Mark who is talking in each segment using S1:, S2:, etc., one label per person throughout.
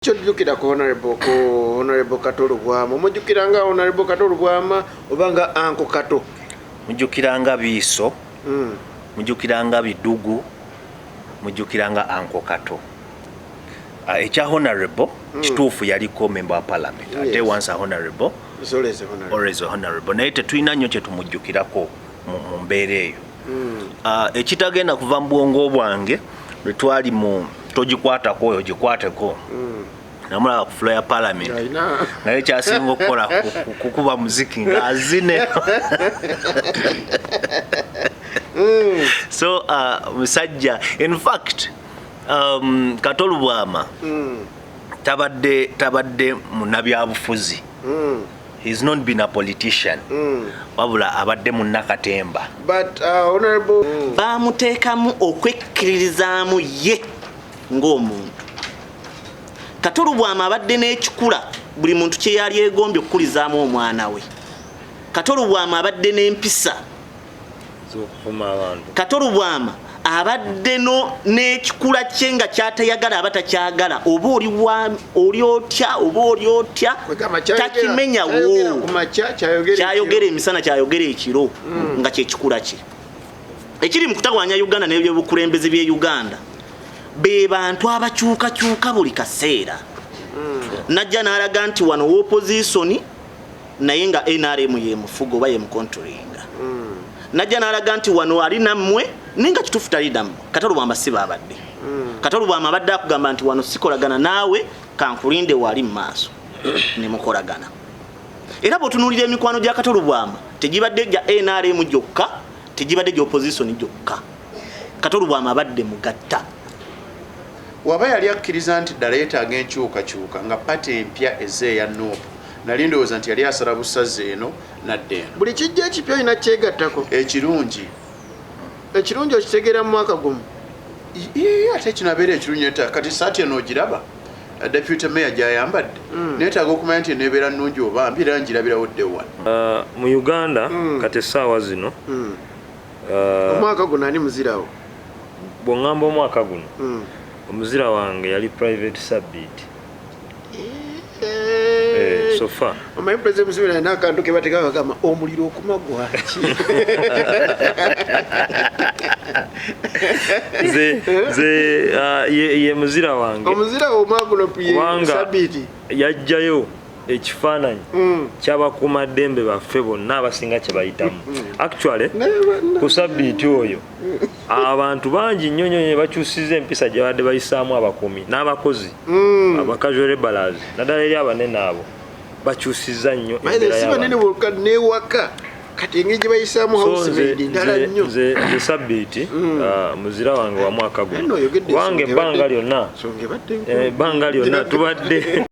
S1: Kyojjukira ku Honorable Kato Lubwama, omujjukira nga Honorable Kato Lubwama oba nga Uncle Kato?
S2: Mujjukira nga Biiso, mujjukira nga Bidugu, mujjukira nga Uncle Kato. Ekya honorable, kituufu yaliko member wa parliament, ate once a honorable,
S1: Is always a honorable.
S2: Always a honorable, naye tetulina nnyo kyetumujjukirako mu mbeera eyo. Ekitagenda kuva mu bwongo bwange, lwe twali mu togikwatako oyo gikwateko, namulaba ku floor ya parliament,
S1: Alina
S2: naye kyasinga okukola kukuba muziki ng'azine. So musajja, in fact, Kato Lubwama tabadde munnabyabufuzi. He's not been a politician, wabula abadde munnakatemba.
S1: But honorable
S3: Bamuteekamu okwekkiririzaamu ye ng'omuntu. Kato Lubwama abadde n'ekikula buli muntu kye yali egombye okukulizaamu omwana we. Kato Lubwama abadde n'empisa
S4: z'okuvuma abantu.
S3: Kato Lubwama abadde n'ekikula kye nga kyatayagala aba takyagala, oba oli otya oba oli otya,
S1: Kwegamba
S3: takimenyawo.
S1: Kyayogera ku makya, kyayogera
S3: Kyayogera emisana, kyayogera ekiro, nga kyekikula kye. Ekiri mu kutawanya Uganda n'ebyobukulembeze by'e Uganda, be bantu abakyukakyuka buli kaseera. Najja n'alaga nti wano opposition, naye nga NRM yemufuga oba yemucontrollinga. Najja n'alaga nti wano ali nammwe, naye nga kituufu tali nammwe. Kato Lubwama si baabadde. Kato Lubwama abadde akugamba nti wano sikolagana naawe, kankulinde wali mu maaso ne mukolagana. Era bw'otunuulira emikwano gya Kato Lubwama, tegibadde gya NRM gyokka, tegibadde gya opposition gyokka. Kato Lubwama abadde mugatta.
S5: Waba yali akkiriza nti ddala yeetaaga enkyukakyuka nga party empya ezze eya NUP, nali ndowooza nti yali asala busazi eno nadda eno.
S1: Buli kijja ekipya olina kyegattako.
S5: Ekirungi.
S1: Ekirungi okitegeera mu mwaka gumu.
S5: Ii, ate kino abeera ekirungi neta kati saati eno ogiraba, deputy mayor gyayambadde, neetaaga okumanya nti eneebeera nnungi oba mbi, era ngirabirawo dde wano.
S4: Mu Uganda kati essaawa zino,
S1: Omwaka guno ani muzirawo?
S4: Bw'oŋŋamba omwaka guno, omuzira wange yali Private Sabit. So far.
S1: Omanyi President Museveni alina akantu ke bateeka kagamba omuliro okuma gwaki?
S4: Nze ye muzira wange.
S1: Omuzira wo omwaka guno ye
S4: Kubanga
S1: Sabiti.
S4: yajjayo ekifaananyi ky'abakuumaddembe baffe bonna abasinga kye bayitamu. Actually, ku Sabbiiti oyo abantu bangi nnyo nnyo nnyo bakyusiza empisa gye babadde bayisaamu abakuumi n'abakozi, aba casual laborers, naddala eri abanene abo bakyusiza nnyo embeera
S1: si banene
S4: y'abantu.
S1: bokka, newaka kati engeri gye bayisaamu
S4: So
S1: housemaid ndala nnyo.
S4: nze Sabbiiti, muzira wange wa mwaka guno,
S1: Nno oyogedde
S4: kubanga
S1: ensonga
S4: ebbanga lyonna
S1: ensonga ebadde nkulu.
S4: Ebbanga lyonna tubadde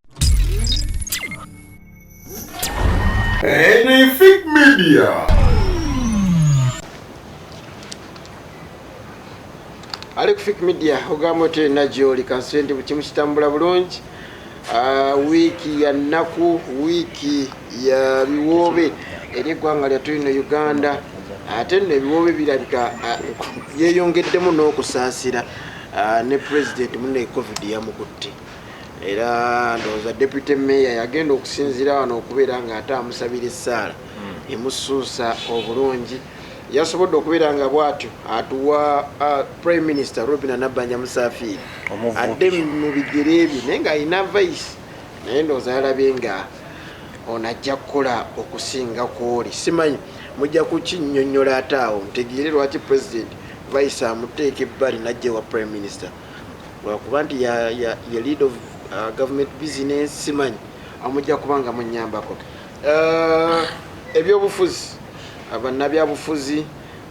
S6: Anything Media.
S1: Ali ku Fik Media, ogamba otya erina gyoli kansule nti bukimu kitambula bulungi. Wiiki ya nnaku, wiiki ya biwoobe eri eggwanga lyattu lino Uganda. Ate nno ebiwoobe birabika byeyongeddemu n'okusaasira. Ne president munne COVID yamukutte, era ndowooza deputy mayor yagenda okusinziira wano okubeera nga ate amusabira essaala emusuusa obulungi. Yasobodde okubeera nga bw'atyo atuwa Prime Minister Robina Nabbanja Musafiiri
S2: Omuvubi.
S1: adde mu bigere bye, naye ng'alina vice, naye ndowooza yalabye nga ono ajja kukola okusinga kwoli. Simanyi, mujja kukinnyonnyola ate awo ntegeere lwaki president vice amuteeka ebbali najja ewa prime minister, lwakuba nti ye lead of government business. Simanyi, amujja kuba nga munyambako. Ebyobufuzi, bannabyabufuzi,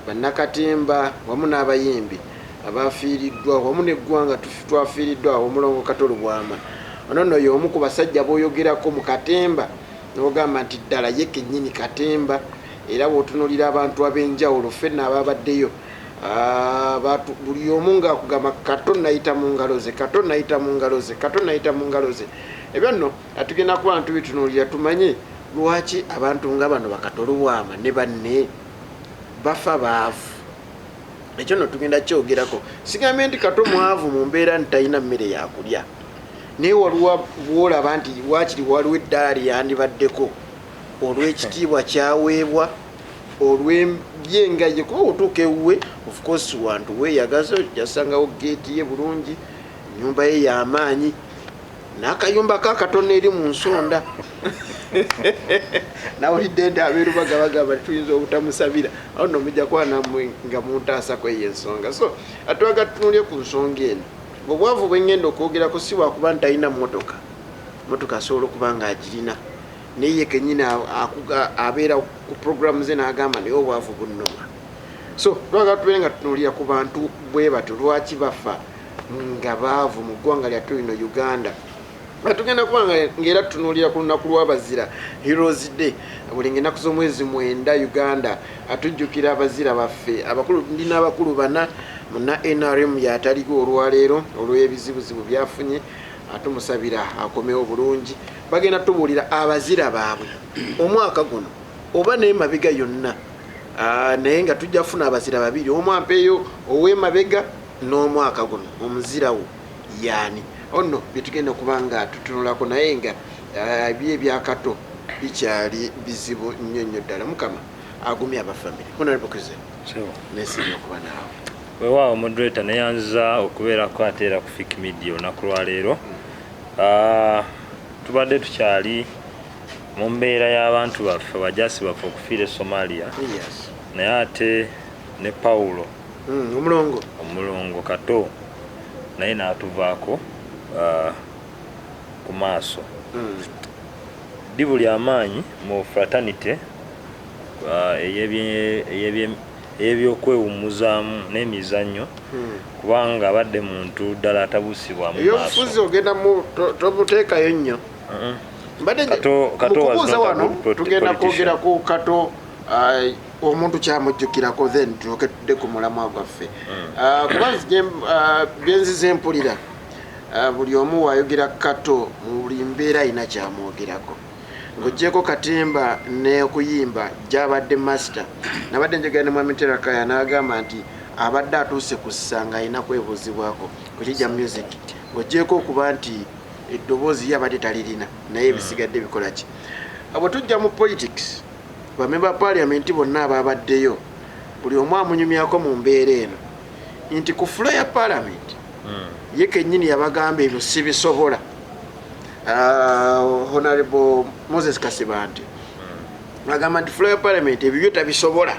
S1: bannakatemba wamu n'abayimbi abafiiriddwa wamu n'eggwanga, twafiiriddwa omulongo Kato Lubwama. Ono nno y'omu ku basajja b'oyogerako mu katemba n'ogamba nti ddala ye kennyini katemba. Era bw'otunuulira abantu ab'enjawulo ffenna ababaddeyo, buli omu ng'akugamba Kato nayita mu ngalo ze, Kato nayita mu ngalo ze, Kato nayita mu ngalo ze. Ebyo nno tugenda kuba tubitunuulira tumanye lwaki abantu nga bano bakato Lubwama ne banne bafa baavu. Ekyo nno tugenda kyogerako. Sigambye nti Kato mwavu mu mbeera nti talina mmere yakulya. Naye waliwo bwolaba nti wakiri waliwo eddaala lyeyandibaddeko olw'ekitiibwa kyaweebwa olw'ebyengaye, kuba otuuka ewuwe, of course wantu weeyagaza, ojasangawo geeti ye bulungi, ennyumba ye y'amaanyi n'akayumba kakatono eri mu nsonda. Nawulidde nti abeerubaga bagamba tuyinza obutamusabira awo nno mujja kuba nammwe nga muntaasako eyo ensonga. So atwaga tutunulye ku nsonga eno. Obwavu bwengenda okwogerako si bwakuba nti talina mmotoka, mmotoka asobola okuba nga agirina, naye ye kenyini abeera ku programu ze n'agamba naye obwavu bunnuma. So twagala tubeere nga tutunuulira ku bantu bwe batyo, lwaki bafa nga baavu mu ggwanga lyattu lino Uganda. Tugenda kuba ngaera tutunuulira ku lunaku lw'abazira, Heroes Day, buli ng'ennaku z'omwezi 9 Uganda atujjukira abazira baffe abakulu. Ndi n'abakulu bana. Muna NRM yataliwo olwaleero olw'ebizibuzibu byafunye, atumusabira akomewo bulungi. Bagenda tubuulira abazira baabwe omwaka guno oba n'emabega yonna, naye nga tujja kufuna abazira babiri, omu ampeeyo ow'emabega n'omwaka guno omuzirawo yaani. Ono byetugenda okuba nga tutunulako, naye nga bye ebyakato bikyali bizibu nnyo nnyo ddala. Mukama agumye abafamily. Honorable Kizito, nesiimye okuba naawe.
S4: Weewaawo moderator, neyanza okubeerako ate era ku Fik Media olunaku lwaleero. Tubadde tukyali mu mbeera y'abantu baffe, bajasi baffe okufiira e Somalia, naye ate ne Paulo
S1: omulongo
S4: omulongo Kato naye n'atuvaako ku maaso. Ddibu lyamaanyi mu fraternity ey'ebyokwewummuzaamu n'emizannyo, kubanga abadde muntu ddala atabuusibwa mu
S1: Ebyobufuzi
S4: maaso.
S1: Ogenda tomuteekayo nnyo. Mbadde mukubuuza wano tugenda kwogera ku Kato, omuntu kyamujjukirako, then tulyoke tudde ku mulamwa gwaffe. Kuba byenzize mpulira, buli omu wayogera Kato mu buli mbeera alina kyamwogerako. Ng'oggyeko katimba n'okuyimba gy'abadde master, nabadde njogera ne mwami Terakaya n'agamba nti abadde atuuse ku ssa nga alina kwebuuzibwako ku kijja music, ng'oggyeko okuba nti eddoboozi ye abadde talirina, naye ebisigadde bikola ki. Bwe tujja mu politics, bamemba parliament bonna ababaddeyo buli omu amunyumyako mu mbeera eno nti ku floor ya parliament ye kennyini yabagamba ebyo sibisobola. Honorable Moses Kasibante agamba nti floor ya parliament ebibyo tabisobola,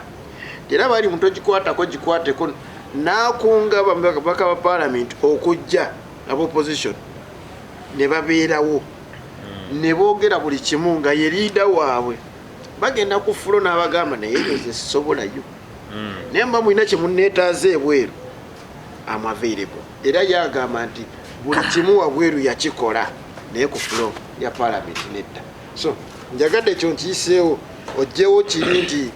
S1: era bali muntu ogikwatako gikwateko, n'akunga babaka ba parliament okujja aba opposition ne babeerawo ne boogera buli kimu nga ye leader waabwe. Bagenda ku floor n'abagamba naye ebyo ze sisobolayo, naye mba mulina kyemuneetaaza ebweru, am available. Era yagamba nti buli kimu wabweru yakikola, naye ku floor ya parliament nedda. So njagadde ekyo nkiyiseewo, ogyewo kiri nti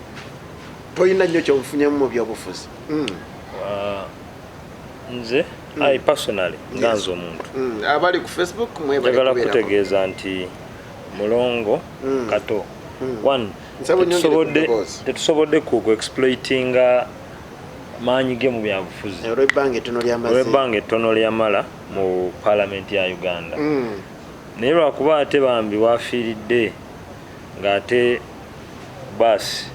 S1: tolina nnyo kyomufunyemu mu byobufuzi.
S4: Nze I personally, nga nze omuntu,
S1: Abali ku Facebook mwebale
S4: njagala
S1: kubeerako.
S4: kutegeeza nti mulongo Kato one
S1: Nsaba onyongere ku ddoboozi.
S4: tetusobodde ku exploitinga maanyi ge mu byabufuzi
S1: olw'ebbanga ettono lyamaze,
S4: olw'ebbanga ettono lyamala mu paalamenti ya Uganda. Naye lwakuba ate bambi wafiiridde ng'ate baasi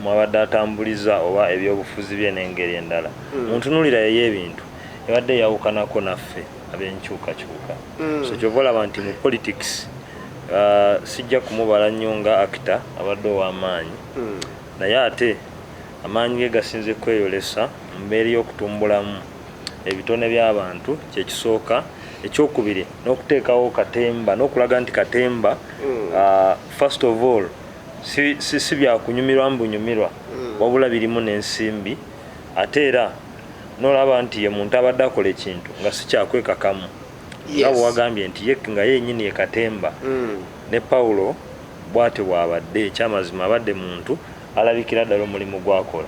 S4: mwabadde atambuliza oba ebyobufuzi bye n'engeri endala, mu ntunuulira ey'ebintu ebadde eyawukanako naffe ab'enkyukakyuka. So kyova olaba nti mu politics sijja kumubala nnyo nga actor abadde ow'amaanyi, naye ate amaanyi ge gasinze kweyolesa mu mbeera y'okutumbulamu ebitone by'abantu, kyekisooka. Ekyokubiri, n'okuteekawo katemba n'okulaga nti katemba first of all si byakunyumirwa mbunyumirwa, wabula birimu n'ensimbi. Ate era nolaba nti ye muntu abadde akola ekintu nga si kyakwekakamu, nga bwe wagambye nti ye nga yenyini ye katemba. Ne Paulo bw'atyo bw'abadde. Ekyamazima abadde muntu alabikira ddala omulimu gwakola.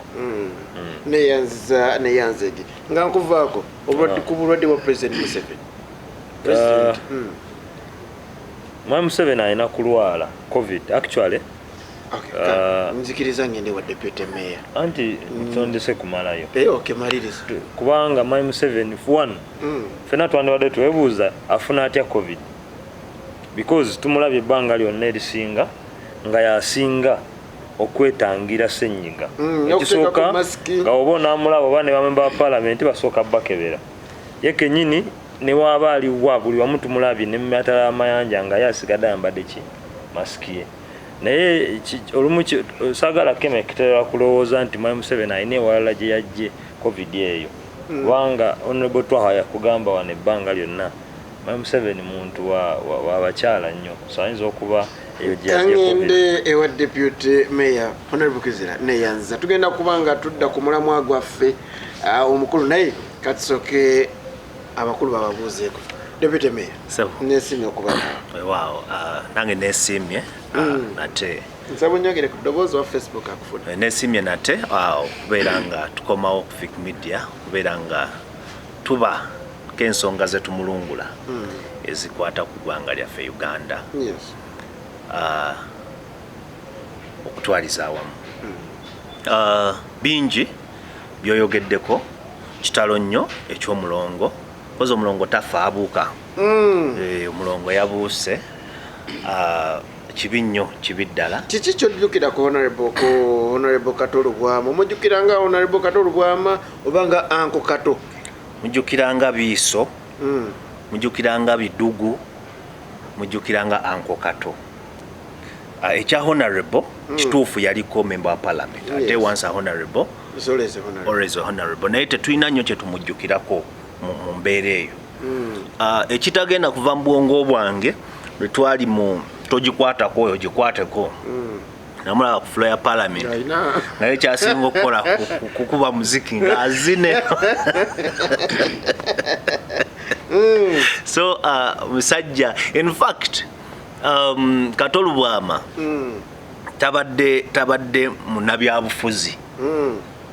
S1: Neyanziza, neyanzege nga nkuvaako ku bulwadde bwa President Museveni. President.
S4: Mwami Museveni alina kulwala COVID actually.
S1: Okay, nzikiriza ngende wa deputy mayor.
S4: Anti ntondese kumalayo.
S1: Okay, maliriza.
S4: Kubanga Mwami Museveni one, fena twandibadde twebuuza afuna atya COVID, because tumulabye ebbanga lyonna erisinga nga yasinga okwetangira ssenyiga. Ekisooka,
S1: N'okuteekako masiki.
S4: nga oba onaamulaba oba ne bamemba ba palamenti basooka bakebera ye kennyini, ne waaba aliwa buli wamu tumulabye ne mumatala amayanja nga ye asigadde ayambadde ki masiki ye. Naye olumu saagala kemeketera kulowooza nti Mwami Museveni alina ewalala gye yajje COVID eyo, kubanga Honorable Twaha yakugamba wano ebbanga lyonna Mwami Museveni muntu wa bakyala nnyo, so ayinza okuba eyo gye yajje COVID.
S1: Kangende ewa deputy mayor Honorable Kizira neyanza. Tugenda kuba nga tudda ku mulamwa gwaffe omukulu, naye katusooke abakulu bababuuzeeko. Deputy mayor,
S2: Sebo.
S1: nesimye okuba naawe.
S2: Weewaawo, nange neesiimye nate.
S1: Nsaba onyongere ku ddoboozi wa Facebook akufuna.
S2: Neesiimye nate okubeera nga tukomawo ku Fik Media, okubeera nga tuba k'ensonga ze tumulungula ezikwata ku ggwanga lyaffe Uganda. Okutwaliza awamu, bingi byoyogeddeko. Kitalo nnyo eky'omulongo, kozi omulongo tafa, abuuka. Omulongo yabuuse. Kibi nnyo, kibi ddala.
S1: Kiki kyojjukira ku Honorable Kato Lubwama? Omujjukira nga Honorable Kato Lubwama oba nga Uncle Kato?
S2: Mujjukira nga biiso, mujjukira nga bidugu, mujjukira nga Uncle Kato. Ekya honorable, kituufu yaliko member wa parliament, ate once a honorable,
S1: Is always a honorable.
S2: Always a honorable, naye tetulina nnyo kyetumujjukirako mu mbeera eyo. Ekitagenda kuva mu bwongo bwange, lwe twali mu togikwatako oyo gikwateko, namulaba ku floor ya parliament.
S1: Alina
S2: naye kyasinga okukola kukuba muziki ng'azine. So musajja, in fact, Kato Lubwama tabadde munnabyabufuzi.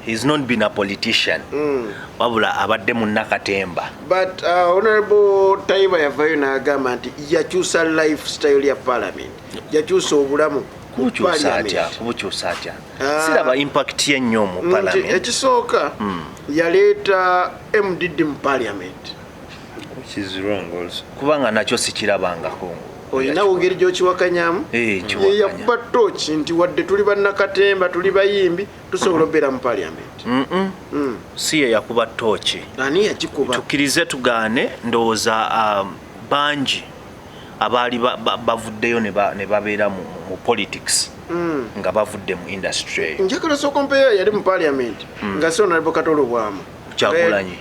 S2: He's not been a politician, wabula abadde munnakatemba.
S1: But Honorable Taiba yavayo n'agamba nti yakyusa lifestyle ya parliament, yakyusa obulamu mu
S2: Kubukyusa atya?
S1: parliament.
S2: Kubukyusa atya?
S1: Ah.
S2: Siraba impact ye nnyo mu
S1: Nti
S2: parliament.
S1: ekisooka, yaleeta MDD mu parliament.
S4: Which is wrong also.
S2: Kubanga nakyo sikirabangako.
S1: Olinawo ngeri gy'okiwakanyamu?
S2: Eh, kiwakanya.
S1: Ye yakuba tooki nti wadde tuli bannakatemba, tuli bayimbi, tusobola okubeera mu parliament.
S2: Si ye yakuba tooki.
S1: Ani yagikuba?
S2: Tukkirize tugaane, ndowooza bangi abaali bavuddeyo ne babeera mu politics nga bavudde mu industry eyo.
S1: Njagala sooka mpeyo yali mu parliament nga si Honorable Kato Lubwama.
S2: Kyagulanyi.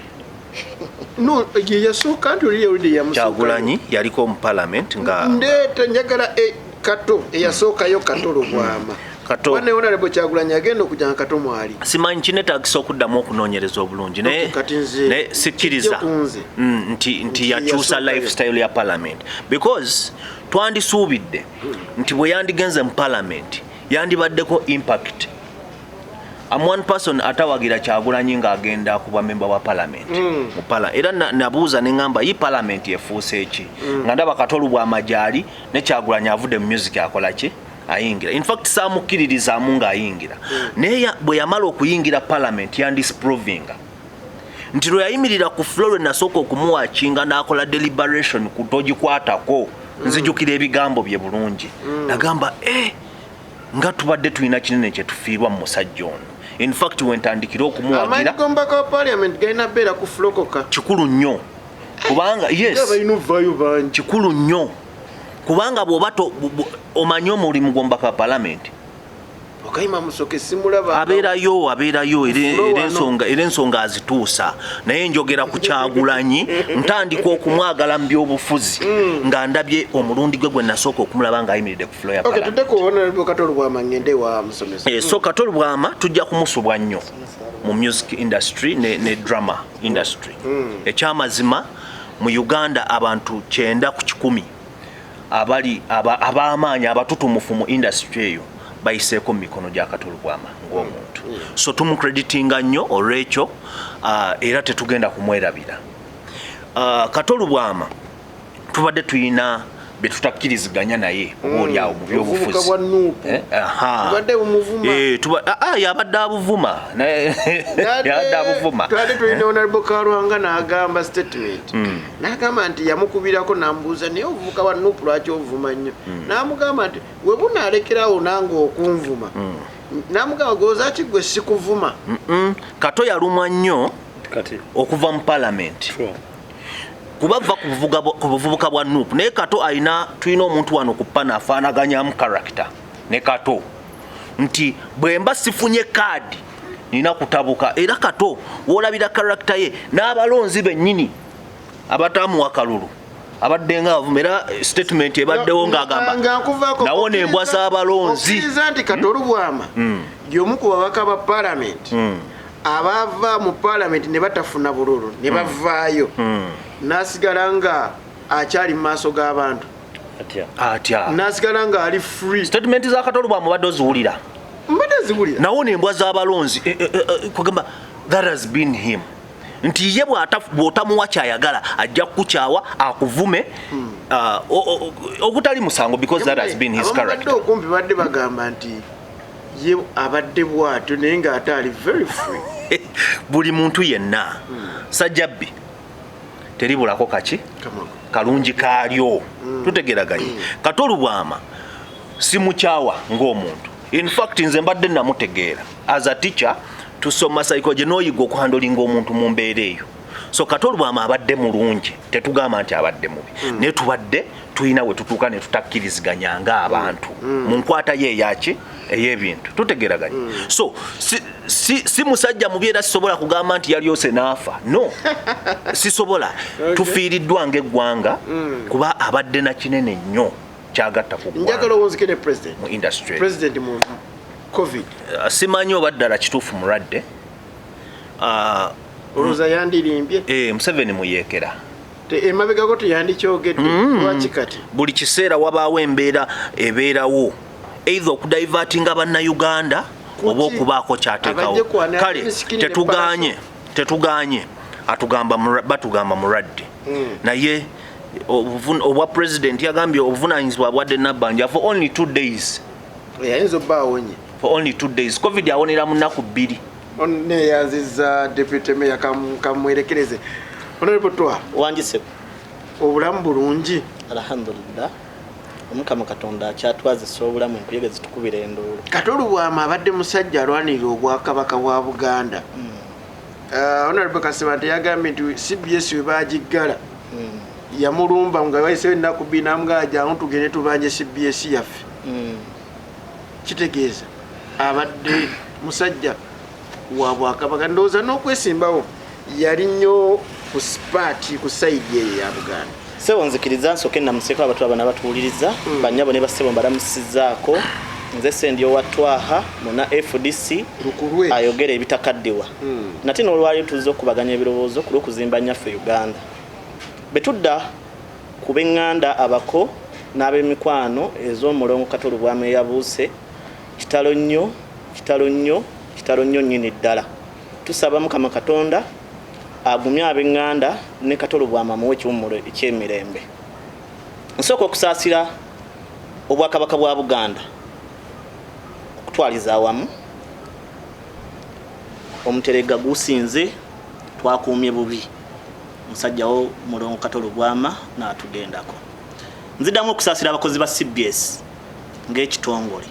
S1: No, ye yasooka nti oli yawulidde yamusookayo.
S2: Kyagulanyi yaliko mu parliament nga
S1: Ndeeta, njagala Kato eyasookayo, Kato Lubwama.
S2: Kato.
S1: Wane Honorable Kyagulanyi agenda okujja nga Kato mwali.
S2: Simanyi, kinetagisa okuddamu okunoonyereza obulungi, naye
S1: Okay, kati nze
S2: naye sikkiriza
S1: kijje ku nze.
S2: Nti
S1: Nti
S2: yakyusa
S1: yasookayo.
S2: lifestyle ya parliament, because twandisuubidde nti bwe yandigenze mu parliament yandibaddeko impact. Am one person atawagira Kyagulanyi ng'agenda kuba member wa parliament. Mu era nabuuza ne ŋŋamba, yi parliament efuuse ki nga ndaba Kato Lubwama gyali ne Kyagulanyi avudde mu music akola ki, ayingira? In fact, saamukkiririzaamu ng'ayingira, naye bwe yamala okuyingira parliament yandisprovinga nti lwe yayimirira ku floor, lwe nasooka okumuwakinga n'akola deliberation ku togikwatako, nzijukira ebigambo bye bulungi. Nagamba, nga tubadde tulina kinene kyetufiirwa mu musajja ono. In fact, wentandikira
S1: Amaanyi
S2: okumuwagira.
S1: g'omubaka wa parliament galina beera ku floor koka.
S2: Kikulu nnyo kubanga, yes,
S1: Balina ovaayo bangi.
S2: Kikulu nnyo kubanga bw'oba omanyi omulimu gw'omubaka wa parliament.
S1: Okayima Musoke simulaba.
S2: Abeerayo, abeerayo,
S1: Floor
S2: era
S1: wano.
S2: era ensonga azituusa. Naye njogera ku Kyagulanyi, ntandika okumwagala mu byobufuzi nga ndabye omulundi gwe gwe nasooka okumulaba ng'ayimiridde ku floor ya
S1: Okay,
S2: parliament.
S1: tudde ku Honorable Kato Lubwama, ngende wa musomesa.
S2: So Kato Lubwama tujja kumusubwa nnyo mu music industry ne drama industry. Ekyamazima, mu Uganda abantu 90 abali ab'amaanyi abatutumufu mu industry eyo bayiseeko mu mikono gya Kato Lubwama ng'omuntu. So tumucreditinga nnyo olwekyo, era tetugenda kumwerabira. Kato Lubwama tubadde tuyina Betutakkiriziganya naye oba oli awo mu
S1: Obuvubuka
S2: byobufuzi.
S1: bwa Nuupu.
S2: Eh, aha.
S1: Tubadde bumuvuma.
S2: Eh, yabadde abuvuma. Yabadde abuvuma.
S1: Twali tulina Honorable Kalwanga n'agamba statement, n'agamba nti yamukubirako n'amubuuza, naye obuvuka bwa Nuupu lwaki ovuma nnyo? N'amugamba nti we bunaalekerawo nange okunvuma. N'amugamba, goza ki gwe sikuvuma.
S2: Kato yalumwa nnyo
S4: Kati
S2: okuva mu palamenti
S4: true.
S2: Kuba va ku buvubuka bwa Nuupu. Naye Kato alina, tulina omuntu wano ku pana afaanaganyamu character ne Kato, nti bwe mba sifunye kaadi nina kutabuka. Era Kato woolabira character ye n'abalonzi bennyini abatamuwa kalulu abadde nga avuma. Era statement ebaddewo ng'agamba
S1: Nga nkuvaako,
S2: nawona embwa z'abalonzi.
S1: Okkiriza nti Kato Lubwama y'omu ku babaka ba palamenti abava mu palamenti ne batafuna bululu ne bavaayo, n'asigala nga akyali mu maaso g'abantu?
S4: Atya?
S2: Atya?
S1: N'asigala nga ali free.
S2: Statement za Kato Lubwama obadde oziwulira?
S1: Mbadde ziwulira.
S2: Nawona embwa z'abalonzi. Kugamba that has been him, nti ye bw'otamuwa kyayagala ajja kukukyawa akuvume, ogutali musango, because that has been his
S1: Abamubadde
S2: character.
S1: okumpi badde bagamba nti ye abadde bw'atyo, naye ng'ate ali very free.
S2: Buli muntu yenna sajjabbi teribulako kaki
S1: Come on.
S2: kalungi kaalyo. Tutegeraganye. Kato Lubwama simukyawa ng'omuntu. In fact, nze mbadde namutegeera. As a teacher tusoma psychology, n'oyiga okuhandlinga omuntu mu mbeera eyo. So Kato Lubwama abadde mulungi, tetugamba nti abadde mubi, naye tubadde tulina we tutuuka ne tutakkiriziganya ng'abantu mu nkwata ye eyaki ey'ebintu. Tutegeraganye. So si musajja mubi, era sisobola kugamba nti yalyose n'afa. No, sisobola. Tufiiriddwa ng'eggwanga kuba abadde na kinene nnyo kyagatta ku
S1: Njagala
S2: ggwanga
S1: owunzike ne president.
S2: Mu industry.
S1: President mu COVID.
S2: Simanyi oba ddala kituufu mulwadde.
S1: Olowooza yandirimbye?
S2: Museveni muyeekera.
S1: Emabegako teyandikyogedde, lwaki kati?
S2: Buli kiseera wabaawo embeera ebeerawo, either okudivertinga bannayuganda oba okubaako kyateekawo.
S1: Abajje kwana
S2: Kale
S1: misikini ne
S2: tetuganye, tetuganye atugamba batugamba mulwadde, naye obwa president yagambye obuvunanyizibwa bwadde Nabbanja for only 2 days.
S1: Yayinza obba awonye.
S2: For only 2 days. COVID awonera mu nnaku 2.
S1: Neyanziza deputy mayor. Kamwerekereze honorable Twa.
S3: Wangise.
S1: Obulamu bulungi?
S3: Alhamdulillah, Omukama Katonda akyatwazisa obulamu, enkuyege zitukubira enduulu.
S1: Kato Lubwama abadde musajja alwanirira obwakabaka bwa Buganda. Honorable Kasibante yagambye nti CBS we bagiggala yamulumba nga bayisewo ennaku 2, namugaa jangu tugende tubanje CBS yaffe. Kitegeeza abadde musajja wa bwakabaka. Ndowooza n'okwesimbawo yali nnyo ku party, ku side eyo ya Buganda.
S3: Sebo, nzikiriza nsooke namuseeko abantu abana batuwuliriza. Bannyabo ne bassebo, mbalamusizaako. Nze Sendi owa Twaha muna FDC
S1: Lukulwe.
S3: ayogera ebitakaddiwa. Nate n'olwaliro tuzze okubaganya ebirowoozo ku lw'okuzimba nnyaffe Uganda. Bwe tudda ku b'eŋŋanda, abako n'ab'emikwano ez'omulongo Kato Lubwama eyabuuse, kitalo nnyo, kitalo nnyo, kitalo nnyo nnyini ddala. Tusaba Mukama Katonda agumye ab'eŋŋanda ne Kato Lubwama muwe ekiwummulo eky'emirembe. Nsooka okusaasira obwakabaka bwa Buganda okutwaliza awamu. Omuterega gusinze, twakuumye bubi musajjawo mulongo Kato Lubwama n'atugendako. Nziddamu okusaasira abakozi ba CBS ng'ekitongole,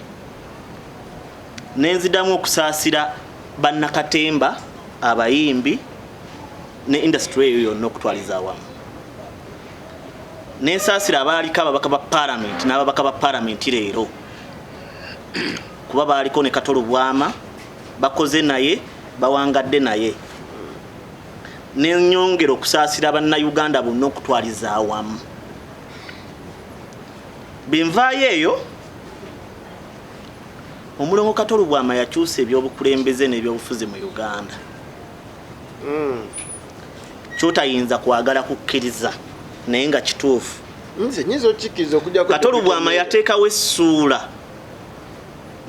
S3: nenziddamu okusaasira bannakatemba, abayimbi ne industry eyo yonna okutwaliza awamu. Nensaasira abaaliko ababaka ba palamenti n'ababaka ba palamenti leero, kuba baaliko ne Kato Lubwama, bakoze naye, bawangadde naye. Nenyongera okusaasira bannayuganda bonna okutwaliza awamu. Bwenvaayo eyo, omulongo Kato Lubwama yakyusa ebyobukulembeze n'ebyobufuzi mu Uganda. Kyotayinza kwagala kukkiriza, naye nga kituufu.
S1: Nze nyinza okikkiriza okujjako
S3: Kato Lubwama yateekawo essuula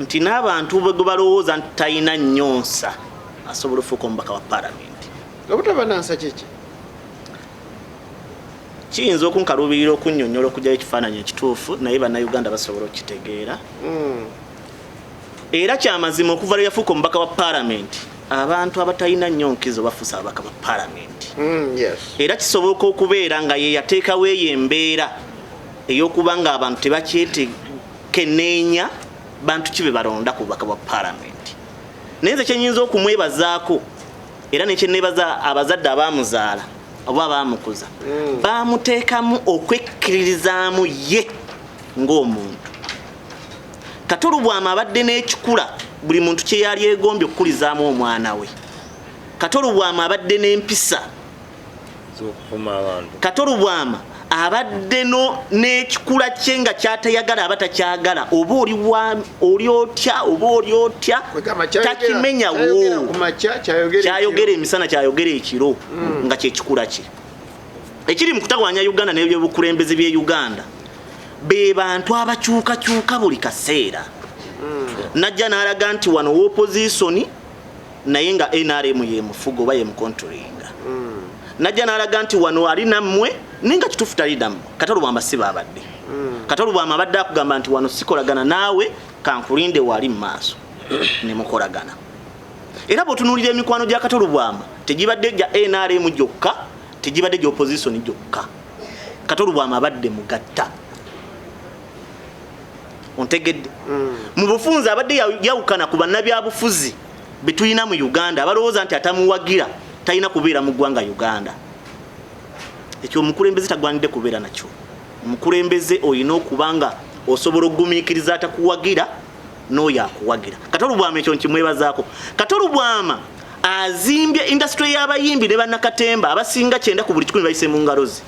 S3: nti n'abantu bwe balowooza nti talina nnyonsa asobola ofuuka omubaka wa palamenti.
S1: Obutaba nansa kiki?
S3: Kiyinza okunkaluubirira okunnyonnyola okugyayo ekifaananyi ekituufu, naye Bannayuganda basobola okukitegeera. Era kyamazima okuva lwe yafuuka omubaka wa paalamenti, abantu abatalina nnyo nkizo bafuuse ababaka ba paalamenti. Era kisoboka okubeera nga ye yateekawo eyo embeera ey'okuba nga abantu tebakyetekeneenya bantu ki be balonda ku bubaka bwa paalamenti. Naye nze kyenyinza okumwebazaako era nekyeneebaza abazadde abaamuzaala oba abaamukuza, baamuteekamu okwekkiririzaamu ye ng'omuntu. Kato Lubwama abadde n'ekikula buli muntu kye yali egombye okukulizaamu omwana we. Kato Lubwama abadde n'empisa
S4: z'okuvuma abantu.
S3: Kato Lubwama abadde n'ekikula kye nga kyatayagala aba takyagala, oba oli otya oba oli otya, takimenyawo. Kyayogera emisana, kyayogera ekiro, nga kyekikula kye. Ekiri mu kutawaanya Uganda n'ebyobukulembeze by'e Uganda be bantu abakyukakyuka buli kaseera. Najja n'alaga nti wano opposition, naye nga NRM yemufuga oba yemucontrollinga. Najja n'alaga nti wano ali nammwe, naye nga kituufu tali nammwe. Kato Lubwama si baabadde. Kato Lubwama abadde akugamba nti wano sikolagana naawe, kankulinde wali mu maaso ne mukolagana. Era bw'otunuulira emikwano gya Kato Lubwama tegibadde gya NRM gyokka, tegibadde gya opposition gyokka. Kato Lubwama abadde mugatta, ontegedde? Mu bufunze abadde yawukana ku bannabyabufuzi betulina mu Uganda abalowooza nti atamuwagira talina kubeera mu ggwanga Uganda. Ekyo omukulembeze tagwanidde kubeera nakyo. Omukulembeze olina okuba nga osobola okugumiikiriza atakuwagira n'oyo akuwagira. Kato Lubwama ekyo nkimwebazaako. Kato Lubwama azimbye industry y'abayimbi ne bannakatemba abasinga 90 ku buli 100 bayise mu ngalo ze.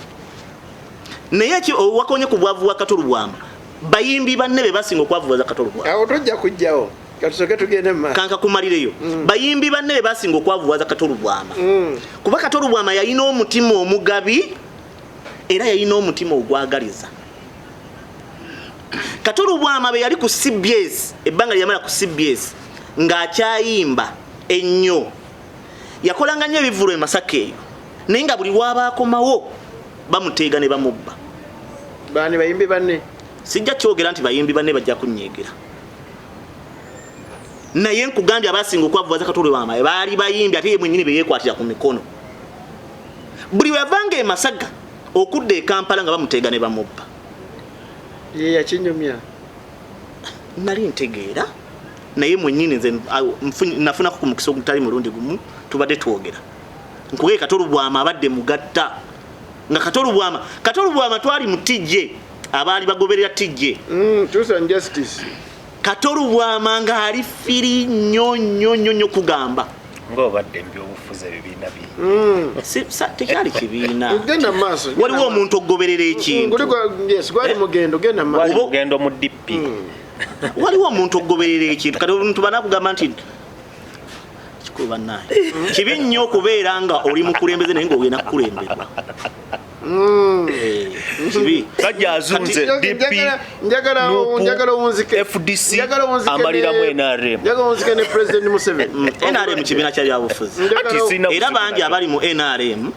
S3: Naye wakonye ku bwavu bwa Kato Lubwama, bayimbi banne be basinga okwavuwaza Kato Lubwama.
S1: Awo tojja kujjawo, katusoke tugende mu maaso.
S3: Kanka kumalireyo. Bayimbi banne be basinga okwavuwaza Kato Lubwama. Kuba Kato Lubwama yalina omutima omugabi era yalina omutima ogwagaliza. Kato Lubwama be yali ku CBS, ebbanga lye yamala ku CBS ng'akyayimba ennyo, yakolanga nnyo ebivvulu e Masaka eyo, naye nga buli lw'aba akomawo bamuteega ne bamubba.
S1: Baani bayimbi banne?
S3: Sijja kyogera nti bayimbi banne bajja kunnyeegera, naye nkugambye abasinga okwavuwaza Kato Lubwama baali bayimbi ate ye mwennyini be yeekwatira ku mikono. Buli lwe yavanga e Masaka okudda e Kampala nga bamuteega ne bamubba.
S1: Ye yakinyumya.
S3: Nali ntegeera, naye mwennyini nze nafunako ku mukisa ogutali mulundi gumu tubadde twogera. Nkugee Kato Lubwama abadde mugatta. Nga Kato Lubwama twali mu TJ, abaali bagoberera TJ.
S1: Truth and Justice.
S3: Kato Lubwama ng'ali firi nnyo nnyo nnyo nnyo kugamba.
S2: Ng'obadde mu byobufuzi ebibiina bi.
S3: Tekyali kibiina.
S1: Genda mu maaso.
S3: Waliwo omuntu okugoberera ekintu.
S1: Yes, gwali mugendo, genda mu maaso.
S2: Gwali mugendo mu DP.
S3: Waliwo omuntu okugoberera ekintu. Kati omuntu banakugamba nti kikulu bannaye. Kibi nnyo okubeera nga oli mukulembeze naye ng'ogenda kukulemberwa. Kibi.
S2: Kajja azunze DP,
S1: Njagala
S2: NUP, FDC, amaliramu NRM.
S1: Njagala owunzike ne President Museveni.
S3: NRM kibiina kya byabufuzi. Era bangi abali mu NRM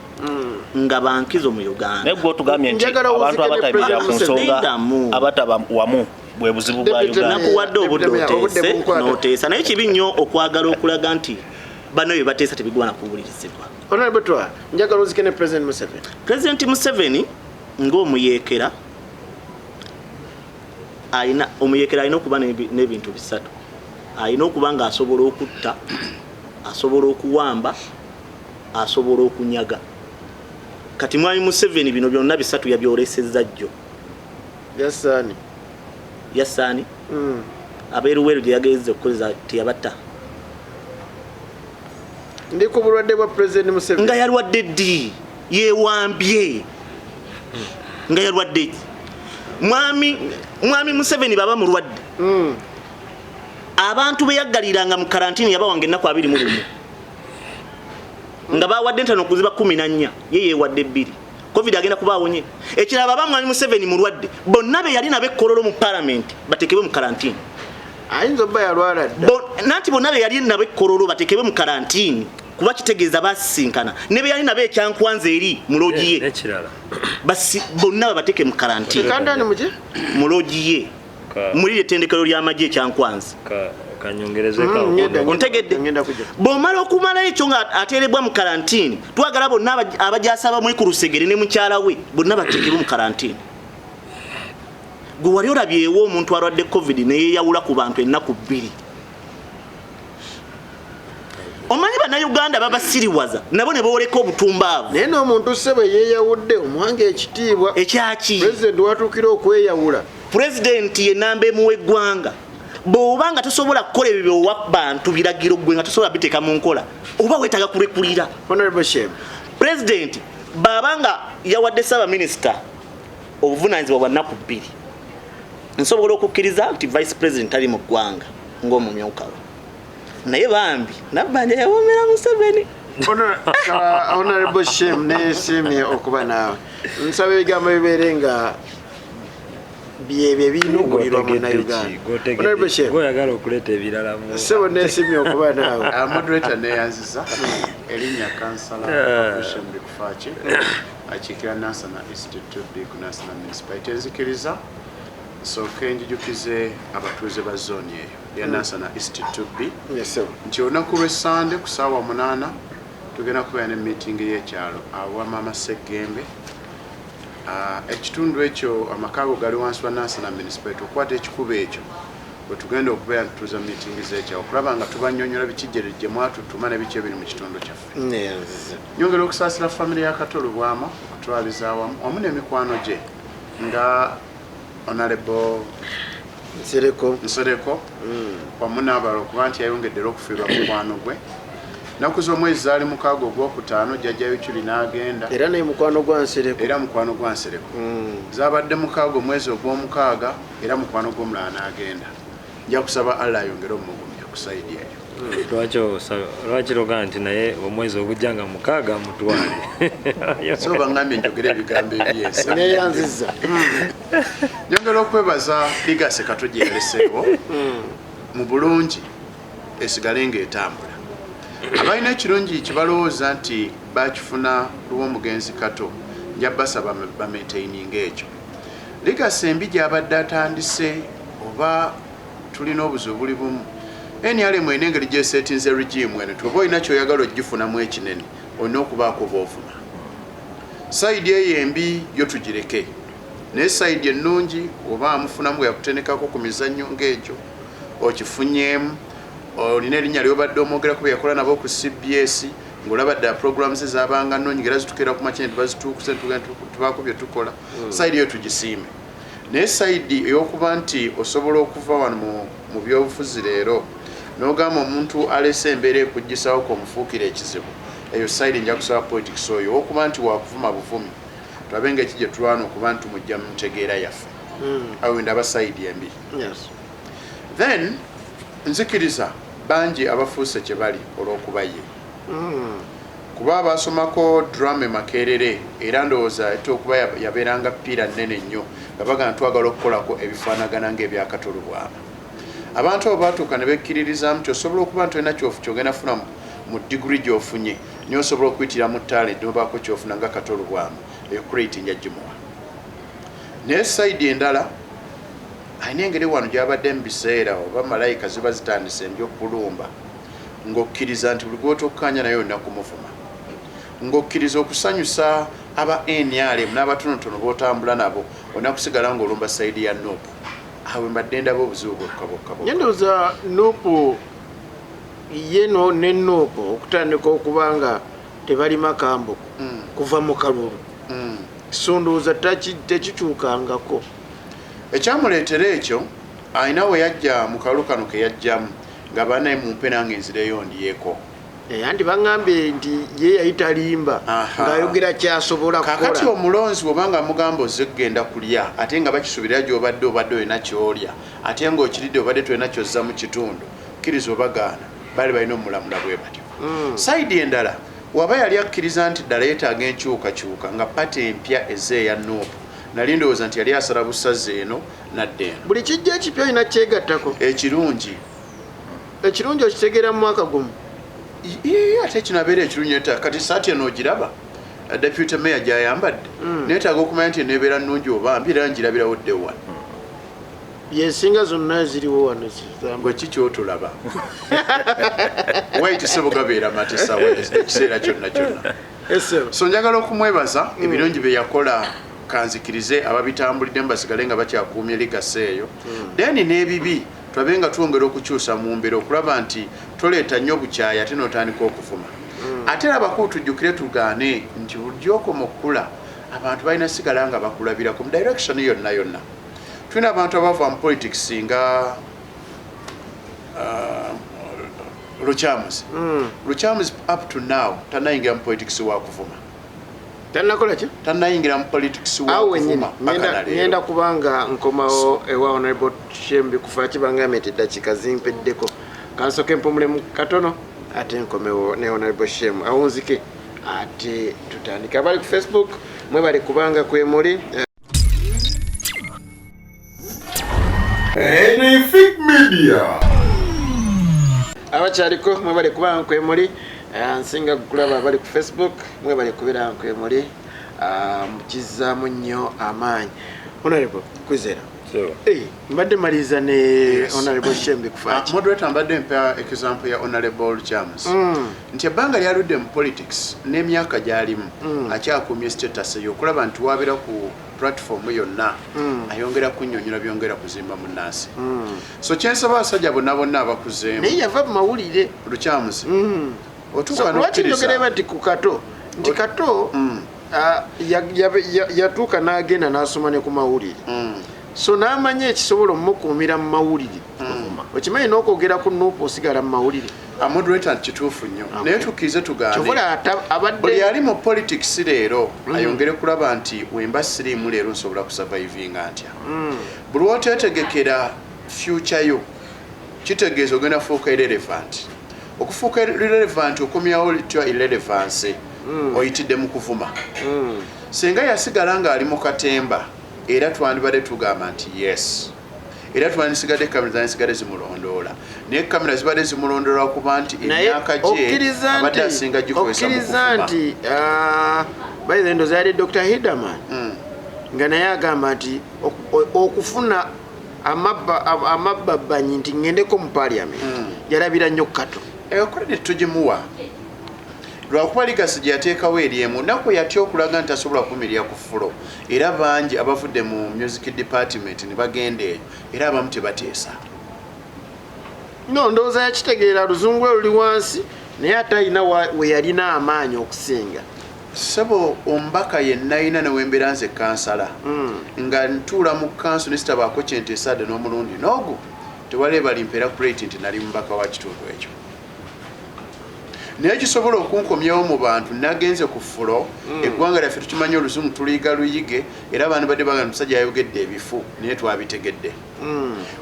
S3: nga bankizo mu Uganda.
S2: Naye gwe otugambye nti abantu abatayimirira ku nsonga abataba wamu bwe buzibu bwa Uganda.
S3: Nakuwadde obudde oteese n'oteesa, naye kibi nnyo okwagala okulaga nti bano bye bateesa tebigwana kuwulirizibwa.
S1: Honorable Twa, njagala ozike ne President Museveni.
S3: President Museveni ng'omuyeekera alina omuyeekera alina okuba n'ebintu bisatu. Alina okuba ng'asobola okutta, asobola okuwamba, asobola okunyaga. Kati Mwami Museveni bino byonna bisatu yabyolesezza jjo.
S1: Yasaani.
S3: Yasaani? Abeeruweru gye yagenze okukozesa teyabatta.
S1: Ndi ku bulwadde bwa President Museveni.
S3: Nga yalwadde ddi? Yeewambye. Nga yalwadde ki? Mwami Museveni baba mulwadde. Abantu be yaggaliranga mu karantini yabawanga ennaku 21. Nga bawadde ntano okuziba 14, ye yeewadde 2. Covid agenda kuba awonye. Ekirala baba Mwami Museveni mulwadde, bonna be yali nabo e Kololo mu parliament bateekebwe mu karantini.
S1: Ayinza obba yalwala dda.
S3: Nanti bonna be yali nabo e Kololo bateekebwe mu karantini. Kuba kitegeeza basisinkana ne be yali nabo ekyankwanza eri mu loogi ye.
S4: Nekirala,
S3: Bonna babateeke mu karantini.
S1: Kandani muki?
S3: Mu loogi ye, muri ettendekero ly'amagye ekyankwanzi.
S4: Kanyongerezeko.
S3: Ontegedde?
S1: Ngenda kujja.
S3: Bw'omala okumala ekyo nga ateerebwa mu karantini, twagala bonna abajaasi abamuli ku lusegere ne mukyala we bonna bateekebwe mu karantini. Gwe wali olabyewo omuntu alwadde COVID neyeyawula ku bantu ennaku 2? Omanyi bannayuganda babasiriwaza nabo ne booleka obutumbaavu.
S1: Naye n'omuntu ssebo yeeyawudde omuwanga ekitiibwa.
S3: Ekyaki?
S1: Pulezidenti watuukira okweyawula.
S3: Pulezidenti ye namba emu w'eggwanga. Bw'oba nga tosobola kukola ebyo byowa bantu biragiro, gwe nga tosobola biteeka mu nkola, oba weetaaga kulekulira.
S1: Honorable Shem.
S3: Pulezidenti bw'aba nga yawadde ssaabaminisita obuvunaanyizibwa bwa nnaku 2, nsobola okukkiriza nti vice president tali mu ggwanga ng'omumyuka we, naye bambi Nabbanja yawoomera Museveni.
S1: Honorable Shem, neesiimye okuba naawe. Nsaba ebigambo bibeere nga byebyo ebirina okuwulirwa munnayuganda. Honorable Shem,
S4: Goyagala okuleeta ebirala
S1: ssebo neesiimye okuba naawe.
S5: Moderator, neyanziza. Erinnya kansala Shem Bikufaaki, akiikira Nansana East 2B ku Nansana Municipality. Nzikiriza nsooke njijukize abatuuze ba zooni eyo ya Nansana East 2B
S1: Yes, ssebo.
S5: nti olunaku lw'Essande ku ssaawa 8 tugenda kubeera ne meeting y'ekyalo awa Mama Seggembe. Ekitundu ekyo amaka ago gali wansi wa Nansana Municipality. Okukwata ekikubo ekyo bwe tugenda okubeera ntutuuza meeting z'ekyalo okulaba nga tubanyonyola biki gye mwatutuma ne biki ebiri mu kitundu kyaffe.
S1: Neyanziza.
S5: Nyongera okusaasira famire ya Kato Lubwama okutwaliza awamu, wamu n'emikwano gye nga Honorable
S1: Nsereko.
S5: Nsereko wamu n'abalala, okuba nti yayongedde era okufiirwa mukwano gwe. Nnaku z'omwezi zaali 6 ogwokutaano, jjajja Yukyuli n'agenda.
S1: Era naye mukwano gwa Nsereko.
S5: Era mukwano gwa Nsereko. Zabadde 6 omwezi ogw'omukaaga, era mukwano gw'omulala n'agenda. Nja kusaba Allah ayongere omugumya ku side eyo.
S4: Lwaki loga nti naye omwezi ogujja nga 6 mutwale?
S5: So baŋŋambye njogere ebigambo ebyensi.
S1: Neyanziza.
S5: Nyongera okwebaza legacy Kato gye yaleseewo mu bulungi esigale ng'etambula. Abalina ekirungi kibalowooza nti bakifuna lw'omugenzi Kato, nja basaba bamaintaininga ekyo. Legacy embi gy'abadde atandise, oba tulina obuzibu buli bumu, NRM erina engeri gyesetinze regime eno, oba olina kyoyagala ogifunamu ekinene olina okubaako boovuma. Side eyo embi yo tugireke, naye side ennungi oba amufunamu bwe yakutenekako ku mizannyo ng'egyo okifunyeemu, olina erinnya lyobadde omwogerako bye yakola nabo ku CBS, ng'olaba ddala programs zabanga nnungi era zitukeera ku makya tebazituukuse, tubaako bye tukola. Side eyo tugisiime, naye side ey'okuba nti osobola okuva wano mu byobufuzi leero n'ogamba omuntu alese embeera ekuggisawo k'omufuukira ekizibu, eyo side nja kusaba politics oyo okuba nti wakuvuma buvumi, tulabe ng'eki gye tulwana okuba nti tumujja mu ntegeera yaffe. Awo ndaba side embi. Then nzikiriza bangi abafuuse kye bali olw'okuba ye, kuba abasomako drama e Makerere, era ndowooza ate okuba yabeeranga piira nnene nnyo nga bagamba twagala okukolako ebifaanagana ng'ebyakato Lubwama. Abantu abo batuuka ne bekkiririzaamu nti osobola okuba nti olina kyogenda funa mu diguri gy'ofunye, naye osobola okuyitira mu talent nobaako kyofuna nga Kato Lubwama. Eyo credit nja gimuwa. Naye side endala, alina engeri wano gyabadde mu biseera oba malayika ziba zitandise embi okulumba, ng'okkiriza nti buli gw'otokkanya naye olina kumuvuma, ng'okkiriza okusanyusa aba NRM n'abatonotono b'otambula nabo olina kusigala ng'olumba side ya NUP. Awe mbadde ndaba obuzibu bwokka bwokka bwokka.
S1: Ndowooza NUP ye no ne NUP okutandika okuba nga tebalima kambuku kuva mu kalulu, so ndowooza tekikyukangako.
S5: Ekyamuleetera ekyo, alina we yajja mu kalulu kano ke yajjamu nga banaye mumpe nange nzireyo ndyeko.
S1: Anti baŋŋambye nti ye yali talimba, ng'ayogera kyasobola
S5: Kakati
S1: kukola.
S5: Omulonzi bwobanga mugamba ozze kugenda kulya, ate nga bakisuubirira gy'obadde obadde olina kyolya, ate ng'okiridde obadde tolina kyozza mu kitundu, kkiriza obagaana baali balina omulamula bwe batyo. Side endala, waba yali akkiriza nti ddala yeetaaga enkyukakyuka nga party empya ezze eya NUP, nali ndowooza nti yali asala busazi eno nadda eno.
S1: Buli kijja ekipya olina kyegattako.
S5: Ekirungi
S1: Ekirungi okitegeera mu mwaka gumu.
S5: Ate kinabeera ekirungi neta kati saati eno ogiraba, deputy mayor gyayambadde, neetaaga okumanya nti eneebeera nnungi oba mbi, era ngirabirawo dde wano.
S1: Yesinga zonna ziriwo wano.
S5: Gwe ki kyotulaba? Waiti sebo gabeera matesa ekiseera kyonna kyonna. So njagala okumwebaza ebirungi bye yakola, kanzikirize ababitambuliddemu basigale nga bakyakuumye legacy eyo. Then n'ebibi tulabe nga twongera okukyusa mu mbeera okulaba nti toleeta nnyo bukyayi ate n'otandika okuvuma. Ate era abakulu tujjukire tugaane nti bulijjo okoma okukula, abantu balina sigala nga bakulabirako mu direction yonna yonna. Tulina abantu abava mu politics nga Lukyamuzi. Lukyamuzi up to now tanayingira mu politics wa kuvuma.
S1: Tanakola ki?
S5: Tanayingira mu politics wa
S1: Awo wenyini.
S5: kuvuma paka na leero.
S1: Ngenda kubanga nkomawo ewa Honorable Shembi kufa kibangambye nti eddakiika zimpeddeko. Kansooke mpumulemu katono ate nkomewo ne Honorable Shem awunzike ate tutandike. Abali ku Facebook mwebale kubanga kwemuli.
S6: Anything Media.
S1: Abakyaliko mwebale kubanga kwemuli. Nsinga kulaba abali ku Facebook, mwebale kubeera kwemuli. Mukizaamu nnyo amaanyi. Honorable Kwizera. Mbadde maliriza ne Honorable Shembi Kufaaki.
S5: Moderator, mbadde mpa example ya Honorable Lukyamuzi nti ebbanga lyaludde mu politics n'emyaka gy'alimu akyakuumye status eyo okulaba nti wabeera ku platform yonna ayongera kunnyonnyola byongera kuzimba munnansi. So kyensaba abasajja bonna bonna abakuzeemu.
S1: Naye yava mu mawulire.
S5: Lukyamuzi otuuka
S1: So, lwaki
S5: n'okkiriza.
S1: njogera nti ku Kato nti Kato yatuuka n'agenda n'asoma ne ku mawulire, so n'amanya ekisobola omukuumira mu mawulire. Okimanyi n'okwogera ku NUP osigala mu mawulire.
S5: Moderator, kituufu nnyo, naye tukkirize tugaane.
S1: Kyovola abadde
S5: buli ali mu politics leero ayongere kulaba nti wemba siriimu leero nsobola kusurvivinga ntya. Buli lwoteetegekera future yo kitegeeza ogenda fuuka irrelevant. Okufuuka irrelevant okomyawo litya irrelevance? Oyitidde mu kuvuma. Singa yasigala ng'ali mu katemba era twandibadde tugamba nti yes, era twandisigadde kamera zandisigadde zimulondoola, naye kamera zibadde zimulondoola kuba nti
S1: Naye
S5: emyaka gye
S1: okkiriza
S5: abadde
S1: nti
S5: asinga gikozesa mu
S1: okkiriza
S5: kuvuma.
S1: nti by the way, ndowooza yali Dr. Hiderman nga naye agamba nti okufuna amabbabanyi nti ŋŋendeko mu parliament yalabira nnyo Kato.
S5: Eyo credit tugimuwa lwakuba legacy gye yateekawo eri emu naku yatya okulaga nti tasobola kumirya ku floor, era bangi abavudde mu music department ne bagenda eyo era abamu tebateesa.
S1: No, ndowooza yakitegeera luzungu lwe luli wansi, naye ate alina we yalina amaanyi okusinga.
S5: Ssebo, omubaka yenna ayina newembeera nze kansala nga ntuula mu kanso ne sitabaako kyenteesadde n'omulundi n'ogwo tewali balimpeera credit nti nali mubaka wa kitundu ekyo, naye kisobola okunkomyawo mu bantu nagenze ku floor. Eggwanga lyaffe tukimanyi oluzungu tuliyiga luyige, era abantu badde bagamba omusajja yayogedde ebifu naye twabitegedde.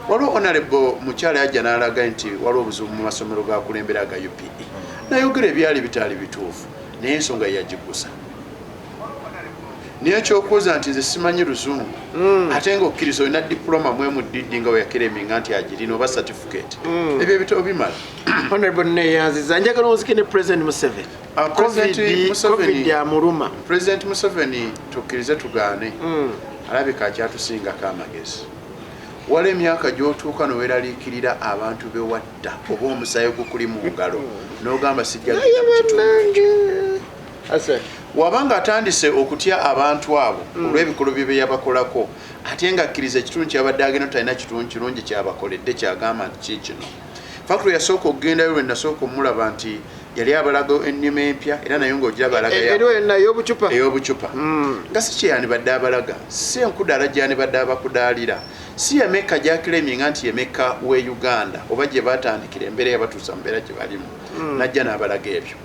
S5: Waliwo honorable mukyala yajja n'alaga nti waliwo obuzibu mu masomero gakulembera aga UPE, nayogera ebyali bitaali bituufu, naye ensonga yagigusa. Naye ekyokuwoza nti nze simanyi luzungu ate nga okkiriza olina diploma mwemu DD nga weyakireminga nti agirina oba certificate, ebyo ebitabo bimala.
S1: Honorable neyanziza, njagala onzike ne President Museveni.
S5: President
S1: Covid amuluma.
S5: President Museveni tukkirize tugaane alabika akyatusingako amagezi. Wala emyaka gy'otuuka noweeraliikirira abantu bewatta oba omusaayi ogukuli mu ngalo n'ogamba sijja
S1: Naye
S5: genda mu kitundu.
S1: bannange. Ase.
S5: Wabanga atandise okutya abantu abo olw'ebikolwa bye byeyabakolako, ate nga akkiriza ekitundu kyabadde agenda talina kitundu kirungi kyabakoledde kyagamba nti kiikino. Factory yasooka okugendayo lwe nasooka omulaba nti yali abalaga ennima empya, era naye ng'ogiraba alaga
S1: Eriwo yonna ey'obucupa.
S5: Ey'obucupa nga si kyeyandibadde abalaga, si enkudaala gyandibadde abakudaalira, si yemekka gyakireminga nti yemekka we Uganda oba gye batandikira embeera yabatuusa mu mbeera gye balimu, najja n'abalaga ebyo.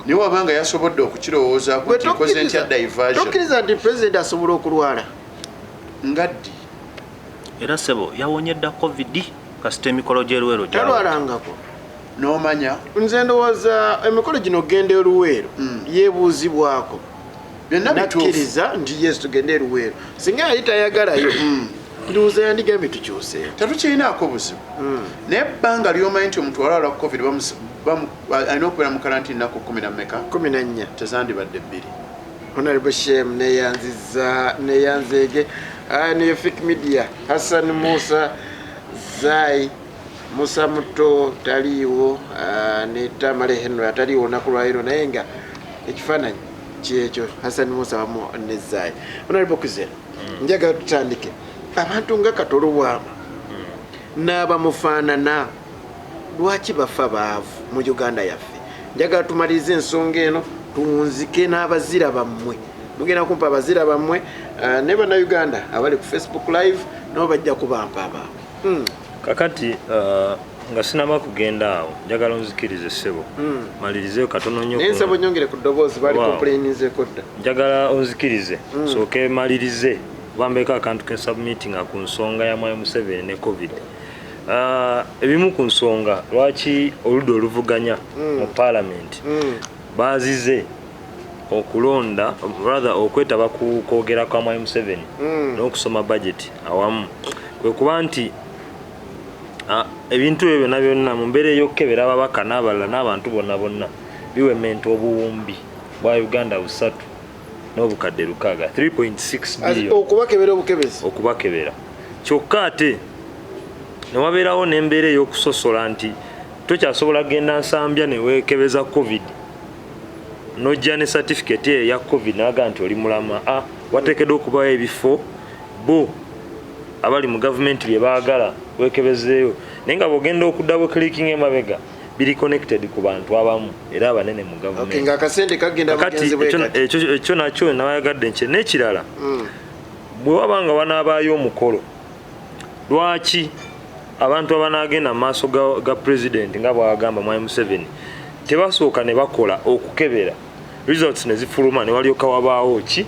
S5: Naye wabanga yasobodde okukirowoozaako
S1: Gwe
S5: nti nkoze ntya diversion.
S1: Tokkiriza nti president asobola okulwala?
S5: Nga ddi?
S2: Era sebo yawonye dda COVID, kasita emikolo gy'eruweero gyawedde.
S1: Talwalangako.
S5: N'omanya.
S1: Nze ndowooza emikolo gino ogenda eruweero yeebuuzibwako.
S5: Byonna bituufu.
S1: Nakkiriza nti yes tugende eruweero, singa yali tayagalayo ndowooza yandigambye tukyuseeyo.
S5: Tetukirinaako buzibu, naye ebbanga lyomanyi nti omuntu walwala covid Alina okubeera mu karantini naku 10 na mmeka?
S1: 14.
S5: Tezandibadde 2.
S1: Honorable Shem, neyanziza, neyanzege. Neyo Fik Media, Hassan Musa Zai, Musa Muto taliiwo, ne Tamale Henry ataliiwo olunaku lwaleero, naye nga ekifaananyi kyekyo Hassan Musa wamu ne Zai. Honorable Kwizera, njagala tutandike. Abantu nga Kato Lubwama n'abamufaanana lwaki bafa baavu mu Uganda yaffe? Njagala tumalirize ensonga eno, tuwunzike n'abazira bammwe. Mugenda kumpa abazira bammwe, ne bannayuganda abali ku Facebook Live nabo bajja kubampa abaabwe.
S4: Kakati nga sinaba kugenda awo, njagala onzikirize ssebo, malirizeyo katono nnyo.
S1: Naye nsaba onyongere ku ddoboozi, bali complaininzeeko dda.
S4: Njagala onzikirize sooke malirize bambeeko akantu ke submittinga ku nsonga ya Mwami Museveni ne COVID. Ebimu ku nsonga lwaki oludda oluvuganya mu parliament bazize okulonda, rather okwetaba ku kwogera kwa Mwami Museveni n'okusoma budget awamu, kwe kuba nti ebintu ebyo byonna byonna mu mbeera ey'okukebera ababaka n'abalala n'abantu bonna bonna biwementa obuwumbi bwa Uganda 3.6 3.6 billion.
S1: Okubakebera obukebezi.
S4: Okubakebera. Kyokka ate ne wabeerawo n'embeera ey'okusosola nti tokyasobola kugenda Nsambya ne weekebeza COVID, n'ojja ne certificate eyo eya COVID n'agamba nti oli mulama. Wateekeddwa okubawo ebifo bo abali mu gavumenti bye baagala weekebezeeyo, naye nga bw'ogenda okudda bwe clicking emabega biri connected ku bantu abamu era abanene mu gavumenti.
S1: Nga akasente kagenda
S4: Kakati
S1: bugenzi bwe kati.
S4: Ekyo nakyo nabayagadde nkye. N'ekirala, bwe waba nga wanaabaayo omukolo, lwaki abantu abanaagenda mu maaso ga president nga bw'agamba Mwami Museveni tebasooka ne bakola okukebera, results ne zifuluma, ne walyoka wabaawo ki?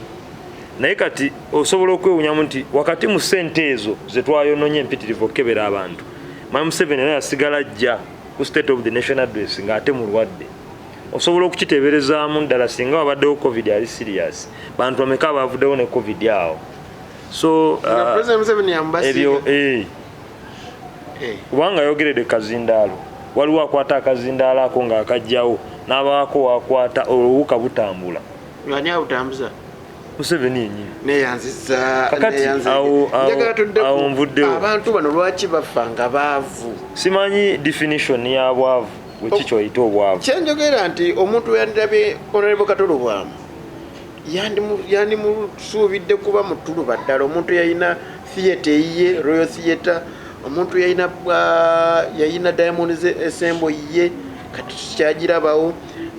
S4: Naye kati osobola okwewunyamu nti wakati mu ssente ezo ze twayononye empitirivu okukebera abantu, Mwami Museveni era yasigala ajja ku State of the Nation Address ng'ate mulwadde. Osobola okukiteeberezaamu ddala singa wabaddewo COVID ali serious, bantu bameka abavuddewo ne COVID awo? So
S1: Nga President Museveni yamubasiiga.
S4: Ebyo. Kubanga ayogeredde kazindaalo, waliwo akwata akazindaalo ako ng'akajjawo n'abaako wakwata, obuwuka butambula.
S1: Ani abutambuza?
S4: Museveni yennyini.
S1: Neyanziza.
S4: Kakati,
S1: Neyanziza. Njagala tudde
S4: awo nvuddewo.
S1: Abantu bano lwaki bafa nga baavu?
S4: Simanyi definition ya bwavu, weki kyoyita obwavu.
S1: Kyenjogera nti omuntu yandirabye Honorable Kato Lubwama yandimusuubidde kuba mutuluba ddala. Omuntu yalina theatre eyiye, Royal Theatre, omuntu yalina Diamond Ensemble ye, kati tukyagirabawo.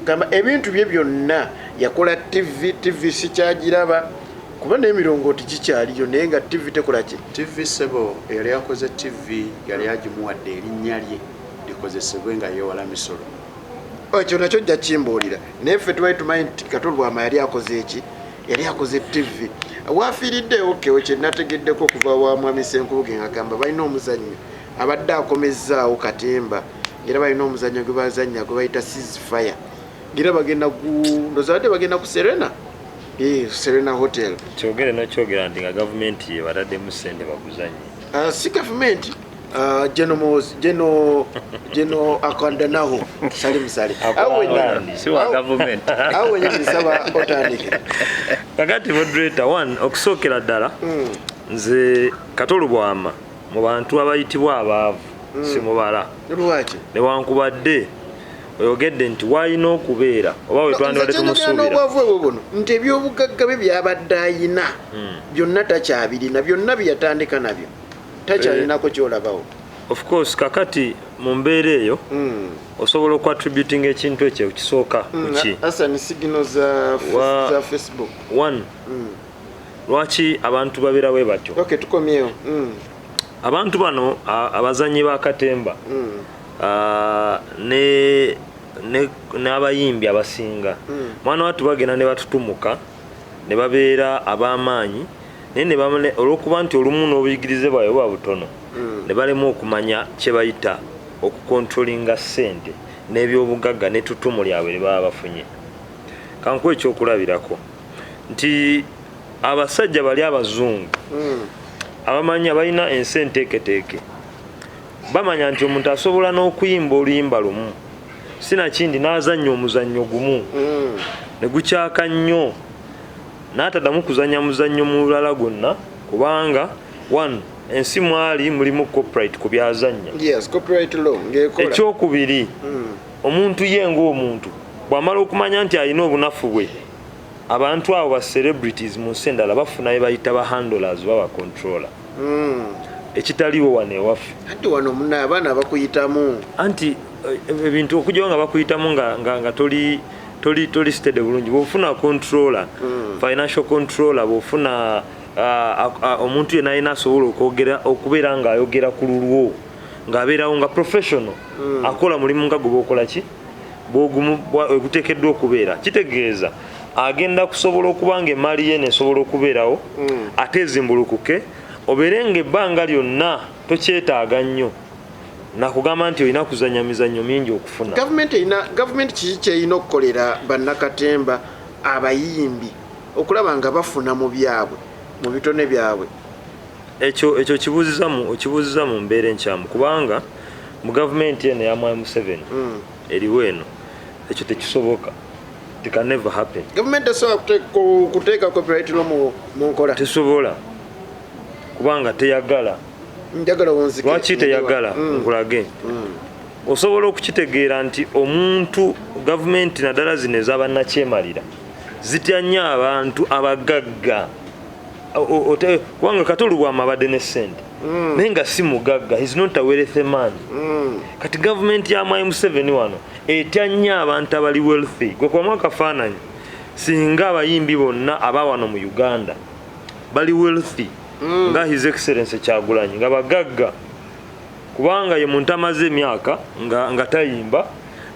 S1: Gamba ebintu bye byonna yakola TV, TV sikyagiraba kuba n'emirongooti gikyaliyo, naye nga TV tekola ki?
S5: TV sebo, eyali akoze TV yali agimuwadde erinnya lye likozesebwe nga yeewala misolo.
S1: Ekyo nakyo jja kimbuulira, naye ffe tubali tumanyi nti Kato Lubwama yali akoze eki? Yali akoze TV. Wafiiridde okewo kye nategeddeko okuva wa Mwami Ssenkubuge ng'agamba balina omuzannyo abadde akomezzaawo katemba, era balina omuzannyo gwe bazannya gwe bayita Ceasefire, era bagenda ku, ndowooza badde bagenda ku Serena, Serena Hotel.
S4: Kyogere nokyogera nti nga gavumenti ye bataddemu ssente baguzanye.
S1: Si gavumenti, geno akandanaho Salim Saleh. Awo
S4: Akwandandi.
S2: Si wa gavumenti.
S1: Awo wenyini nsaba otandike.
S4: Kakati moderator one, okusookera ddala nze Kato Lubwama mu bantu abayitibwa abaavu simubala.
S1: Lwaki?
S4: Newankubadde oyogedde nti waalina okubeera oba we twandibadde
S1: Nze kyenjogera
S4: tumusuubira.
S1: N'obwavu obwo buno nti ebyobugagga bye byabadde ayina byonna takyabirina, byonna bye yatandika nabyo takyalinako kyolabawo.
S4: Of course, kakati mu mbeera eyo osobola okuattributinga ekintu ekyo ekisooka kuki?
S1: Hassan, signal za Facebook.
S4: One, lwaki abantu babeera bwe batyo?
S1: Okay, tukomyewo.
S4: Abantu bano abazannyi ba katemba n'abayimbi abasinga, mwana wattu, bagenda ne batutumuka ne babeera ab'amaanyi, naye olw'okuba nti olumu n'obuyigirize bwabwe buba butono, ne balema okumanya kye bayita okukontrolinga ssente n'ebyobugagga n'ettutumu lyabwe lye baba bafunye. Kankuwa ekyokulabirako nti abasajja bali abazungu abamanyi abalina ensi enteeketeeke bamanya nti omuntu asobola n'okuyimba oluyimba lumu. Sinakindi n'azannya omuzannyo gumu ne gukyaka nnyo, n'ataddamu kuzannya muzannyo mulala gwonna, kubanga one, ensi mwali mulimu copyright ku byazannya.
S1: Yes, copyright law ng'ekola.
S4: Ekyokubiri, omuntu ye ng'omuntu bw'amala okumanya nti alina obunafu bwe, abantu abo ba celebrities mu nsi endala bafuna be bayita ba handlers oba ba controller, ekitaliwo wano ewaffe.
S1: Anti wano muna abaana bakuyitamu.
S4: Anti ebintu okujjawo nga bakuyitamu nga toli steady bulungi. Bw'ofuna controller, financial controller, bw'ofuna omuntu yenna alina asobola okwogera, okubeera ng'ayogera ku lulwo, ng'abeerawo nga professional, akola mulimu nga gwe bokola ki bwoguteekeddwa okubeera, kitegeeza agenda kusobola okuba nga emaali ye nesobola okubeerawo, ate ezimbulukuke, obeere nga ebbanga lyonna tokyetaaga nnyo nakugamba nti olina kuzanya mizannyo mingi okufuna.
S1: Gavumenti erina, gavumenti kiki kyerina okukolera bannakatemba, abayimbi, okulaba nga bafuna mu byabwe, mu bitone byabwe?
S4: Ekyo okibuuziza mu mbeera enkyamu, kubanga mu gavumenti eno eya Mwami Museveni eriwo eno, ekyo tekisoboka. It can never happen.
S1: Gavumenti esobola kuteeka copyright law mu nkola?
S4: Tesobola, kubanga teyagala.
S1: Njagala wonzike.
S4: Lwaki teyagala? Nkulage. Osobola okukitegeera nti omuntu, gavumenti naddala zino ez'abannakyemalira, zitya nnyo abantu abagagga. Kubanga Kato Lubwama abadde ne ssente, naye nga si mugagga. He's not a wealthy man. Kati gavumenti ya Mwami Museveni wano etya nnyo abantu abali wealthy. Gwe kubamu akafaananyi, singa abayimbi bonna aba wano mu Uganda bali wealthy nga His Excellence Kyagulanyi, nga bagagga, kubanga ye muntu amaze emyaka nga tayimba,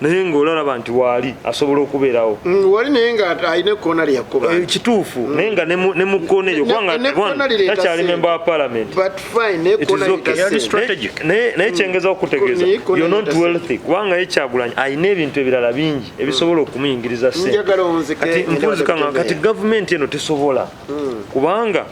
S4: naye ng'olalaba nti waali asobola okubeerawo.
S1: Wali, naye nga alina ekkoona lyakuba.
S4: Kituufu, naye nga ne mu kkoona eryo, kubanga
S1: Ne
S4: one,
S1: ekkoona lireeta
S4: takyali
S1: ssente.
S4: member wa parliament.
S1: But fine, naye
S4: It is
S1: ekkoona
S4: okay.
S1: lireeta
S2: Yali
S1: ssente.
S2: strategic.
S4: Naye kyengeza okutegeeza,
S1: Ekkoona
S4: you're not
S1: lireeta
S4: wealthy, kubanga ye Kyagulanyi alina ebintu ebirala bingi ebisobola okumuyingiriza ssente.
S1: Njagala onzike,
S4: Kati
S1: ngenda
S4: mpuzikanga
S1: wadde
S4: kati
S1: kutegeera.
S4: gavumenti eno tesobola, kubanga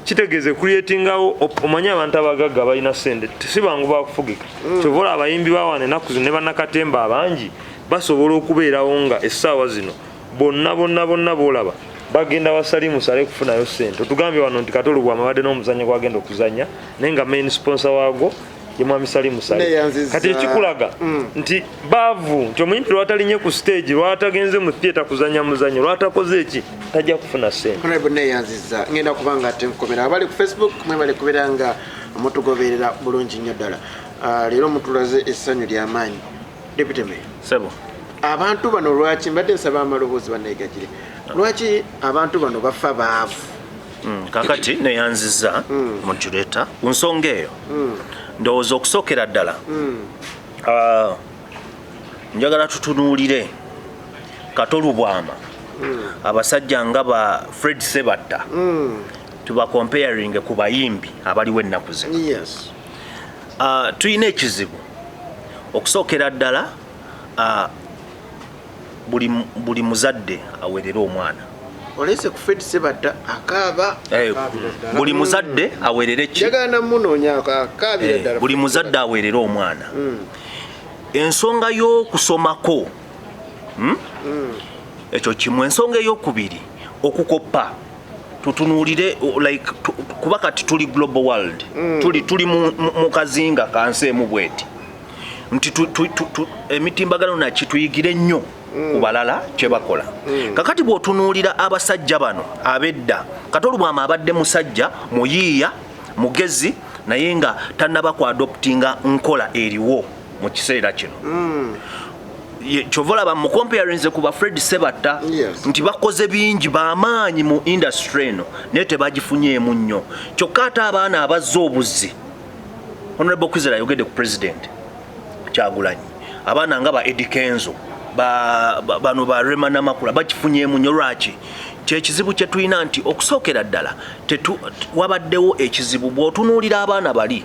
S4: kitegeeza creatingawo omanye abantu abagagga balina ssente si bangu bakufugika. Kyova olaba abayimbi bawana ennaku zino ne bannakatemba abangi basobola okubeerawo nga essaawa zino bonna bonna bonna boolaba bagenda wasali musale kufunayo ssente. Otugambye wano nti Kato Lubwama abadde n'omuzannyo gwagenda okuzannya, naye nga main sponsor waagwo ye Mwami Salim Saleh.
S1: Neyanziza.
S4: Kati ekikulaga nti baavu, nti omuyimbi lwatalinye ku stage, lwatagenze mu theatre kuzannya muzannyo, lwatakoze eki, tajja kufuna ssente.
S1: Honorable, neyanziza. Ngenda kubanga ate nkomera. Abali ku Facebook, mwebale kubeera nga mutugoberera bulungi nnyo ddala. Leero mutulaze essanyu ly'amaanyi. Deputy Mayor,
S2: Sebo.
S1: abantu bano lwaki, mbadde nsaba amaloboozi bannayigagire, lwaki abantu bano bafa baavu?
S2: Kakati neyanziza moderator ku nsonga eyo. Ndowooza okusookera ddala, njagala tutunuulire Kato Lubwama, abasajja nga ba Fred Sebatta, tubacomparinge ku bayimbi abaliwo ennaku zino. Tulina ekizibu. Okusookera ddala, buli muzadde awerere omwana.
S1: Olese ku Fred Sebatta akaaba.
S2: Buli muzadde awerere ki?
S1: Njagala namunoonyaako akaabira ddala.
S2: Buli muzadde awerere omwana. Ensonga y'okusomako, Ekyo kimu. Ensonga eyokubiri, okukoppa. Tutunuulire like kuba kati tuli global world, tuli mu kazinga kansi emu bweti nti emitimbagano naki tuyigire nnyo ku balala kye bakola. Kakati bw'otunuulira abasajja bano ab'edda, Kato Lubwama abadde musajja muyiiya, mugezi, naye nga tannaba kuadoptinga nkola eriwo mu kiseera kino. Kyova olaba mucomparinze ku ba Fred Sebatta nti bakoze bingi, bamaanyi mu industry eno, naye tebagifunyeemu nnyo. Kyokka ate abaana abazze obuzzi, Honorable Kwizera ayogedde ku President Kyagulanyi, abaana nga ba Eddy Kenzo, bano ba Rema Namakula bakifunyeemu nnyo. Lwaki? Kyekizibu kye tulina nti okusookera ddala wabaddewo ekizibu. Bw'otunuulira abaana bali,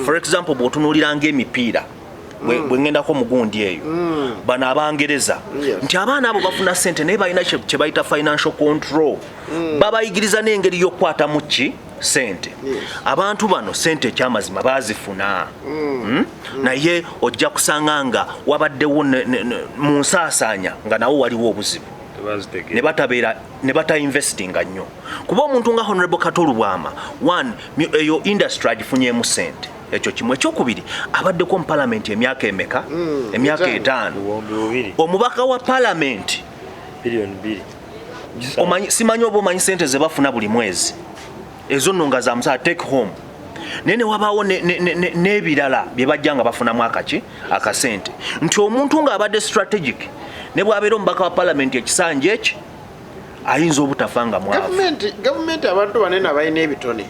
S2: for example, bw'otunuulira ng'emipiira, bwe ŋŋendako mu gundi eyo, bano Abangereza, nti abaana abo bafuna ssente, naye balina kye bayita financial control, babayigiriza n'engeri y'okukwatamu ki Sente.
S1: Yes.
S2: Abantu bano sente ekyamazima bazifuna. Naye ojja kusanga nga wabaddewo mu nsaasaanya nga nawo waliwo obuzibu
S4: Tebazitegeera.
S2: Ne batabeera ne batainvestinga nnyo, kuba omuntu nga Honorable Kato Lubwama, one, eyo industry agifunyemu sente, ekyo kimu. Ekyokubiri, abaddeko mu palamenti emyaka emeka? Emyaka
S1: 5.
S2: 5.
S4: 2000.
S2: Omubaka wa palamenti
S4: 2 billion.
S2: Omanyi, simanyi oba omanyi sente ze bafuna buli mwezi, ezo nno nga za musaala, take home, naye ne wabaawo n'ebirala bye bajja nga bafunamu akaki akasente, nti omuntu ng'abadde strategic ne bw'abeera omubaka wa palamenti ekisanja eki ayinza obutafa nga mwavu.
S1: Gavumenti abantu banene abalina ebitone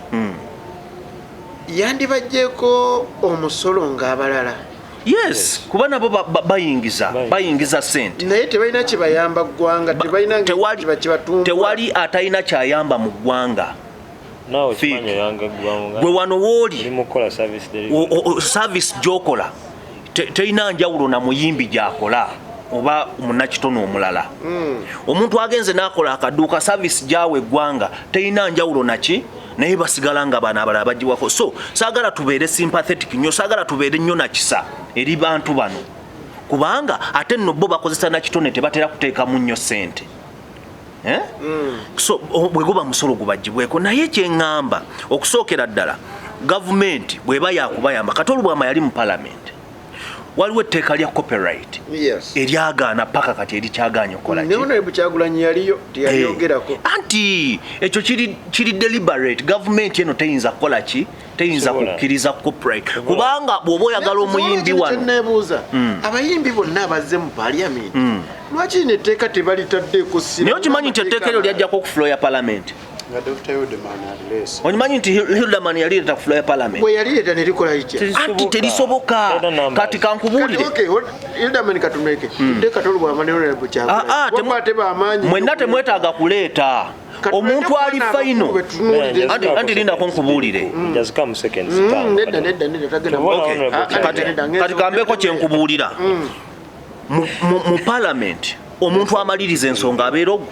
S1: yandibajjeeko omusolo ng'abalala.
S2: Yes, kuba nabo bayingiza
S4: Bayingiza.
S2: Bayingiza sente.
S1: Naye tebalina kibayamba ggwanga, tebalina kibatumbula.
S2: Tewali atalina kyayamba mu ggwanga.
S4: Naawe
S2: Fik.
S4: okimanyi oyanga ggwanga.
S2: Gwe wano wooli
S4: Oli mu kukola service delivery.
S2: Service gyokola terina njawulo na muyimbi gyakola oba munnakitone omulala. Omuntu agenze n'akola akaduuka, service gyawa eggwanga terina njawulo naki, naye basigala nga bano abalala bagiwako. So saagala tubeere sympathetic nnyo, saagala tubeere nnyo nakisa eri bantu bano, kubanga ate nno bo bakozesa nakitone, tebatera kuteekamu nnyo ssente. Eh? So bwe guba musolo gubagibweko, naye kyeŋŋamba okusookera ddala, gavumenti bw'eba yakubayamba, Kato Lubwama yali mu palamenti, waliwo etteeka lya copyright eryagaana paka kati erikyagaanye okukola
S1: Ne
S2: ki?
S1: Honorable Kyagulanyi yaliyo, teyalyogerako.
S2: Eh, anti ekyo kiri deliberate. Gavumenti eno teyinza kukola ki? Teyinza
S4: Sobola.
S2: kukkiriza copyright, kubanga bw'oba oyagala omuyimbi wano
S1: Kyeneebuuza, abayimbi bonna abazze mu parliament, lwaki lino etteeka tebalitaddeeko ssira?
S2: Naye okimanyi nti etteeka eryo lyajjako ku floor ya parliament?
S5: Nga Dr Hilderman alireese.
S2: Okimanyi nti Hilderman yalireeta ku floor ya parliament?
S1: Bwe yalireeta ne likola litya?
S2: Anti terisoboka.
S4: Terina numbers.
S2: Kati kankubuulire.
S1: Kati okay, Hilderman katumuleke, tudde Kato Lubwama ne Honorable
S2: Ah,
S1: Kyagulanyi.
S2: ah,
S1: Wabba ate bamaanyi.
S2: Mwenna temwetaaga kuleeta omuntu ali final. Anti lindako nkubuulire.
S4: Jazikamu seconds 5.
S1: Nedda, nedda, nedda, tagenda.
S4: Tubola
S2: Okay.
S4: Honorable
S1: Ah, ah,
S4: Kyagulanyi.
S1: nedda, nedda,
S2: Kati kambeko kyenkubuulira. Mu parliament omuntu amaliriza ensonga abeera ogwo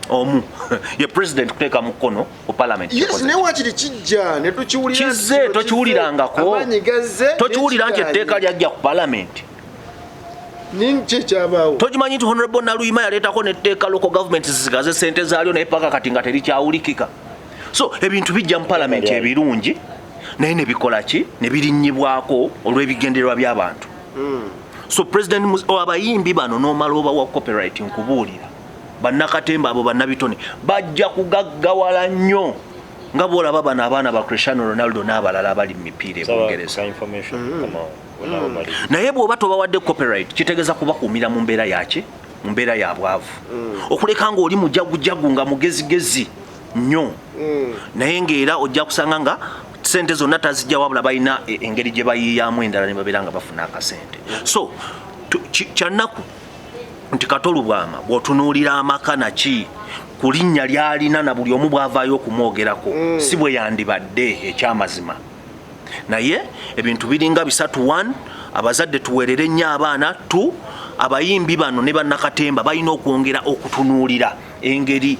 S2: omu, ye president kuteeka mukono ku parliament.
S1: Yes,
S2: Kyekoze.
S1: naye wakiri kijja ne tukiwulira nti
S2: Kizze,
S1: kino
S2: tokiwulirangako.
S1: kizze, amaanyi gazze.
S2: Tokiwulira nti etteeka lyajja ku parliament?
S1: Ninki ekyabaawo?
S2: Tokimanyi nti Honorable Naluyima yaleetako netteeka local government zisigaze sente zaalyo, naye paka kati nga terikyawulikika? So ebintu bijja mu parliament ebirungi, naye nebikola ki? Ne birinnyibwako olw'ebigendererwa by'abantu. So president abayimbi bano n'omala obawa copyright, nkubuulira, bannakatemba abo, bannabitone bajja kugaggawala nnyo, nga bwolaba bano abaana ba Cristiano Ronaldo n'abalala abali mu mipiira e
S4: Saba
S2: Bungereza.
S4: ka information kama wenawo maliriza.
S2: Naye bw'oba tobawadde copyright, kitegeeza kubakuumira mu mbeera yaki? Mu mbeera ya bwavu, okuleka ng'oli mujagujagu nga mugezigezi nnyo, naye ng'era ojja kusanga nga sente zonna tazijja, wabula balina engeri gye bayiiyamu endala ne babeera nga bafuna akasente. So kyannaku nti Kato Lubwama bw'otunuulira amaka naki ku linnya lyalina na buli omu bw'avaayo okumwogerako, si bwe yandibadde ekyamazima. Naye ebintu biringa bisatu: one, abazadde tuweerere nnyo abaana; two, abayimbi bano ne bannakatemba balina okwongera okutunuulira engeri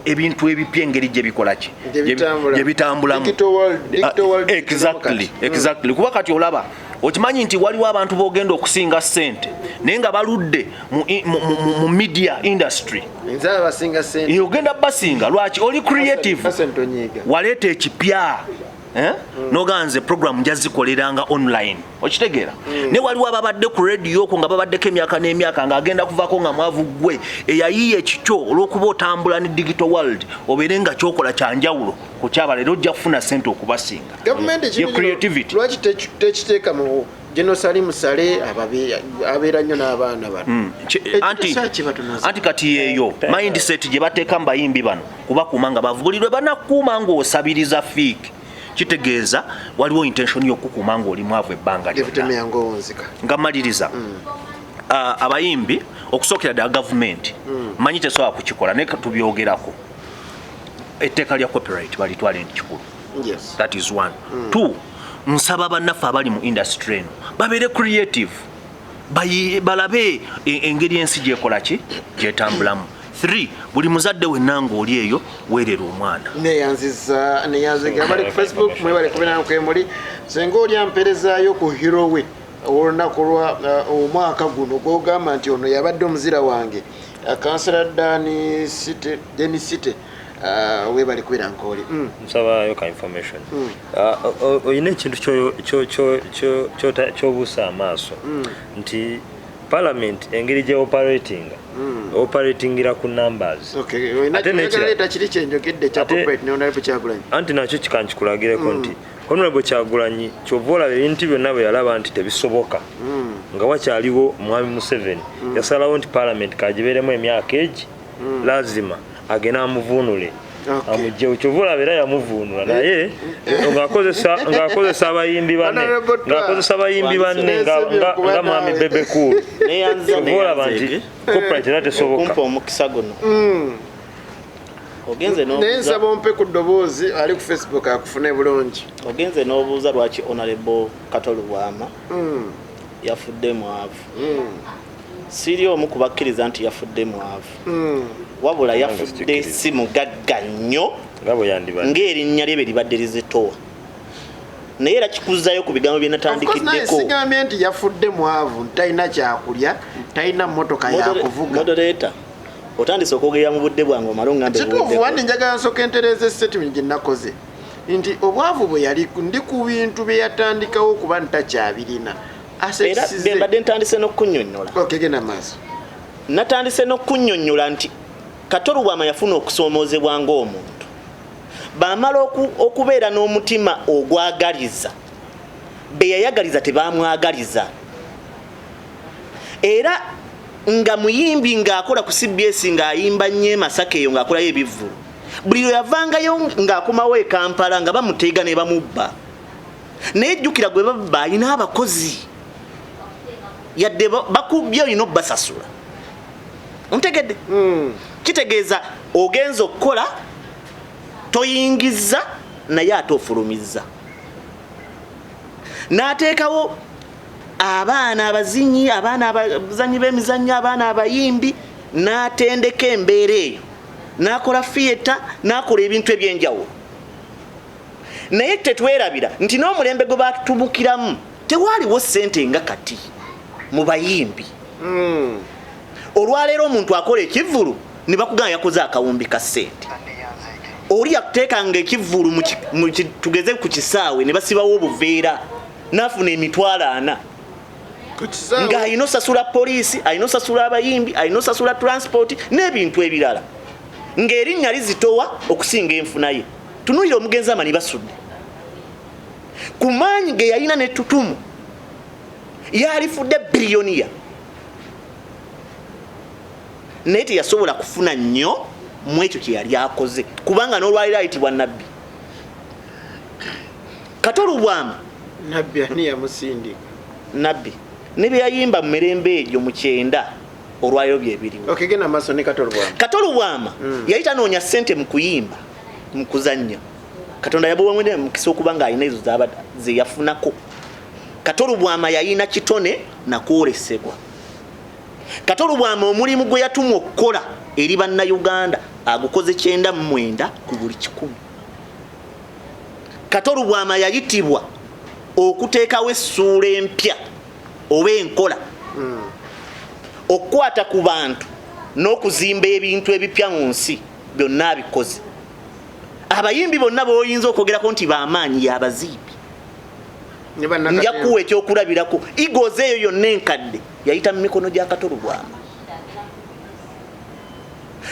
S2: ebintu ebipya engeri gye bikola ki?
S1: Gye bitambula.
S2: Gye bitambulamu.
S1: Digital world.
S2: Exactly, exactly. Kuba kati olaba, okimanyi nti waliwo abantu bogenda okusinga ssente naye nga baludde mu media industry.
S1: Nze abasinga sente.
S2: Ogenda basinga lwaki? Oli creative.
S1: Hassan Tonyiga.
S2: Waleeta ekipya, eh? Nogaa nze program njazikoleranga online, okitegeera? Naye waliwo ababadde ku radio okwo nga babaddeko emyaka n'emyaka, ng'agenda kuvako nga mwavu. Gwe eyayiiya ekikyo, olw'okuba otambula ne digital world, obeere nga kyokola kyanjawulo ku kyabala, era ojja kufuna sente okubasinga.
S1: Gavumenti
S2: Ye
S1: ekintu kino
S2: creativity.
S1: lwaki tekiteeka mu General Salim Saleh abeera nnyo n'abaana bano? Ekyo tekisobola kibatunuza.
S2: Anti kati yeeyo mindset gye bateeka mu bayimbi bano, kubakuuma nga bavu. Buli lwe banakuuma ng'osabiriza fiiki, kitegeeza waliwo intention y'okukuuma ng'oli mwavu ebbanga lyonna.
S1: Deputy ng'owunzika.
S2: Nga maliriza, abayimbi, okusookera ddala gavumenti manyi tesobola kukikola, naye tubyogerako, etteeka lya copyright balitwale nti kikulu. That is one. Two, nsaba bannaffe abali mu industry eno babeere creative, balabe engeri ensi gyekola ki, gyetambulamu. 3 buli muzadde wenna ng'oli eyo weerera omwana.
S1: Neyanziza neyanziga abali ku Facebook, mwebale kubeera kwemuli. Senga oli amperezaayo ku hero we olunaku lwa omwaka guno gwogamba nti ono yabadde omuzira wange, kansala Dan City, Dennis City, webale kubeera nkooli.
S4: Nsabayo ka information. Oyina ekintu kyobuusa amaaso nti parliament engeri gye operatinga, operatingira ku numbers.
S1: Okay, olina
S4: Ate n'ekirala-
S1: leeta kiri kyenjogedde kya corporate ne Honorable Kyagulanyi.
S4: Anti nakyo kikankikulagireko nti Honorable Kyagulanyi, kyova olaba ebintu byonna bwe yalaba nti tebisoboka nga wakyaliwo Mwami Museveni, yasalawo nti parliament kagibeeremu emyaka egi, lazima agende amuvuunule, amugyewo. Kyova olaba era yamuvuunula, naye ng'akozesa abayimbi banne,
S1: Honorable Twa.
S4: ng'akozesa abayimbi banne nga Mwami Bebe Cool.
S3: Neyanza.
S4: Kyova olaba nti corporate era tesoboka.
S3: Okumpa omukisa guno, ogenze
S1: Naye
S3: n'obuuza
S1: nsaba ompe ku ddoboozi, ali ku Facebook akufune bulungi.
S3: Ogenze n'obuuza lwaki Honorable Kato Lubwama yafudde mwavu. Siri omu ku bakkiriza nti yafudde mwavu, wabula yafudde
S4: Sikikkiriza.
S3: si mugagga nnyo
S4: nga bwe yandibadde
S3: ng'erinnya lye bwe libadde lizitowa, naye era kikuzzayo ku bigambo bye
S1: Of course, naye
S3: natandikiddeko.
S1: sigambye nti yafudde mwavu, talina kyakulya, talina mmotoka yakuvuga.
S3: Moderator, otandise okwogerera mu budde bwange, omale ongambe
S1: Kituufu.
S3: buweddeko.
S1: Wandi njagala nsooka entereeza statement gye nakoze nti obwavu bwe yali ndi ku bintu bye yatandikawo okuba ntakyabirina.
S3: Era
S1: Assets
S3: bye
S1: ze.
S3: mbadde ntandise n'okunnyonnyola.
S1: Okay, genda maaso.
S3: Natandise n'okunnyonnyola nti Kato Lubwama yafuna okusoomoozebwa ng'omuntu, bamala okubeera n'omutima ogwagaliza, be yayagaliza tebamwagaliza, era nga muyimbi ng'akola ku CBS, ng'ayimba nnyo e Masaka eyo, ng'akolayo ebivvulu. Buli lwe yavangayo ng'akomawo e Kampala nga bamuteega ne bamubba. Naye jjukira, gwe babba alina abakozi, yadde bakubye olina obbasasula. Ontegedde? Kitegeeza ogenza okukola toyingiza, naye ate ofulumizza. N'ateekawo abaana abazinyi, abaana abazanyi b'emizannyo, abaana abayimbi, n'atendeka embeera eyo, n'akola theatre, n'akola ebintu ebyenjawulo. Naye tetwerabira nti n'omulembe gwe batumukiramu tewaaliwo ssente nga kati mu bayimbi. Olwaleero omuntu akola ekivvulu ne bakugamba yakoze akawumbi ka ssente. Oli yakuteekanga ekivvulu tugeze ku kisaawe, ne basibawo obuveera, n'afuna 40,000.
S1: Ku kisaawe.
S3: Ng'alina osasula poliisi, alina osasula abayimbi, alina osasula transport n'ebintu ebirala, ng'erinnya lizitowa okusinga enfuna ye. Tunuulira omugenzi Amani Basudde, ku maanyi ge yalina n'ettutumu yalifudde billionaire, naye teyasobola kufuna nnyo mu ekyo kye yali akoze, kubanga n'olwaliro ayitibwa Nabbi Kato Lubwama.
S1: Nabbi ani yamusindika?
S3: Nabbi ne bye yayimba mu mirembe egyo mu 90, olwaliro byebiriwo.
S1: Okay, genda maaso ne Kato Lubwama.
S3: Kato Lubwama yali tanoonya ssente mu kuyimba, mu kuzannya. Katonda yabuwamwene mukisa okuba ng'alina ezo ze yafunako. Kato Lubwama yalina kitone nakwolesebwa. Kato Lubwama omulimu gwe yatumwa okukola eri Bannayuganda agukoze 99 ku buli 100. Kato Lubwama yayitibwa okuteekawo essuula empya oba enkola okukwata ku bantu n'okuzimba ebintu ebipya mu nsi. Byonna abikoze. Abayimbi bonna b'oyinza okwogerako nti b'amaanyi, y'abazimbi.
S1: Ne bannakatemba.
S3: Nja kuwa ekyokulabirako, Eagles eyo yonna enkadde yayita mu mikono gya Kato Lubwama.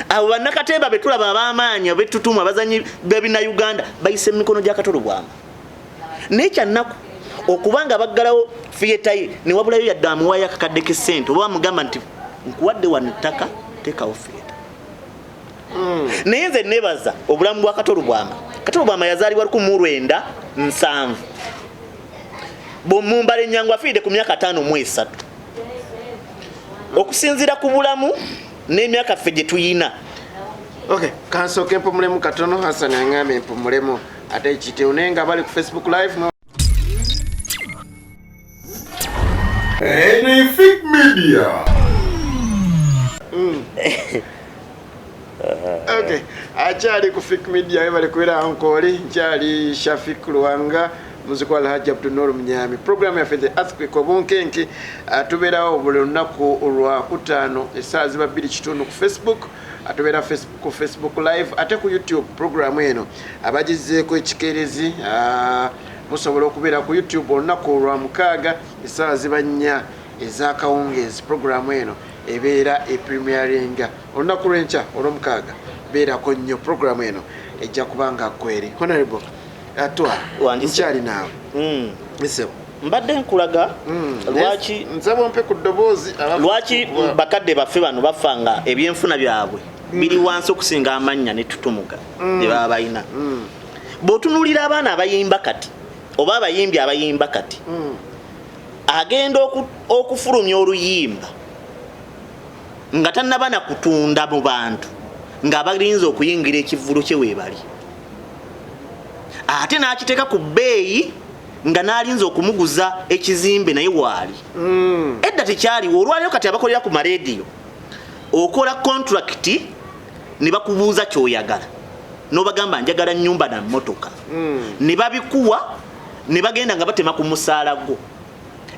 S3: Abo bannakatemba be tulaba ab'amaanyi, abetutumu, abazanyi b'ebinnauganda bayise mu mikono gya Kato Lubwama. Naye kyannaku okubanga baggalawo theatre ye ne wabulayo yadde amuwaayo akakadde k'essente oba bamugamba nti nkuwadde wano ettaka, teekawo theatre. Naye nze nebaza obulamu bwa Kato Lubwama. Kato Lubwama yazaalibwa 1970 bwomumbala enyangu, afiiridde ku myaka 53. Okusinziira ku bulamu n'emyaka ffe gye tuyina.
S1: Okay, kansooke mpumulemu katono. Hassan aŋŋambye mpumulemu ate ekitewo, naye nga bali ku Facebook Live.
S6: Anything Media.
S1: Okay, akyali ku Fik Media, webale kubeera nkooli. Nkyali Shafik Luwanga, muziki wa Alhaji Abdunur Munyami. Programu yaffe The Earthquake, obunkenke. Tubeerawo buli lunaku olwakutaano essaawa ziba 2:15 ku Facebook. Tubeera ku Facebook Live, ate ku YouTube programu eno abagizeeko ekikeerezi, musobola okubeera ku YouTube olunaku olwamukaaga essaawa ziba 4 ez'akawungeezi. Programu eno ebeera epremieringa olunaku lwenkya olwomukaaga. Beerako nnyo, programu eno ejja kuba nga kweri. Honorable atwa nkyali naawe. Esebo.
S3: Mbadde nkulaga lwaki
S1: Nsaba ompe ku ddoboozi.
S3: Lwaki bakadde baffe bano bafa nga ebyenfuna byabwe biri wansi okusinga amannya netutumuga bye baba balina. Bw'otunuulira abaana abayimba kati oba abayimbi abayimba kati, agenda okufulumya oluyimba nga tannaba na kutunda mu bantu, ng'abalinza okuyingira ekivvulu kye weebali, ate n'akiteeka ku bbeeyi nga n'alinza okumuguza ekizimbe naye waali. Edda tekyaliwo. Olwaliro kati abakolera ku marediyo, okola contract ne bakubuuza kyoyagala, n'obagamba njagala nyumba na mmotoka, ne babikuwa ne bagenda nga batema ku musaala gwo.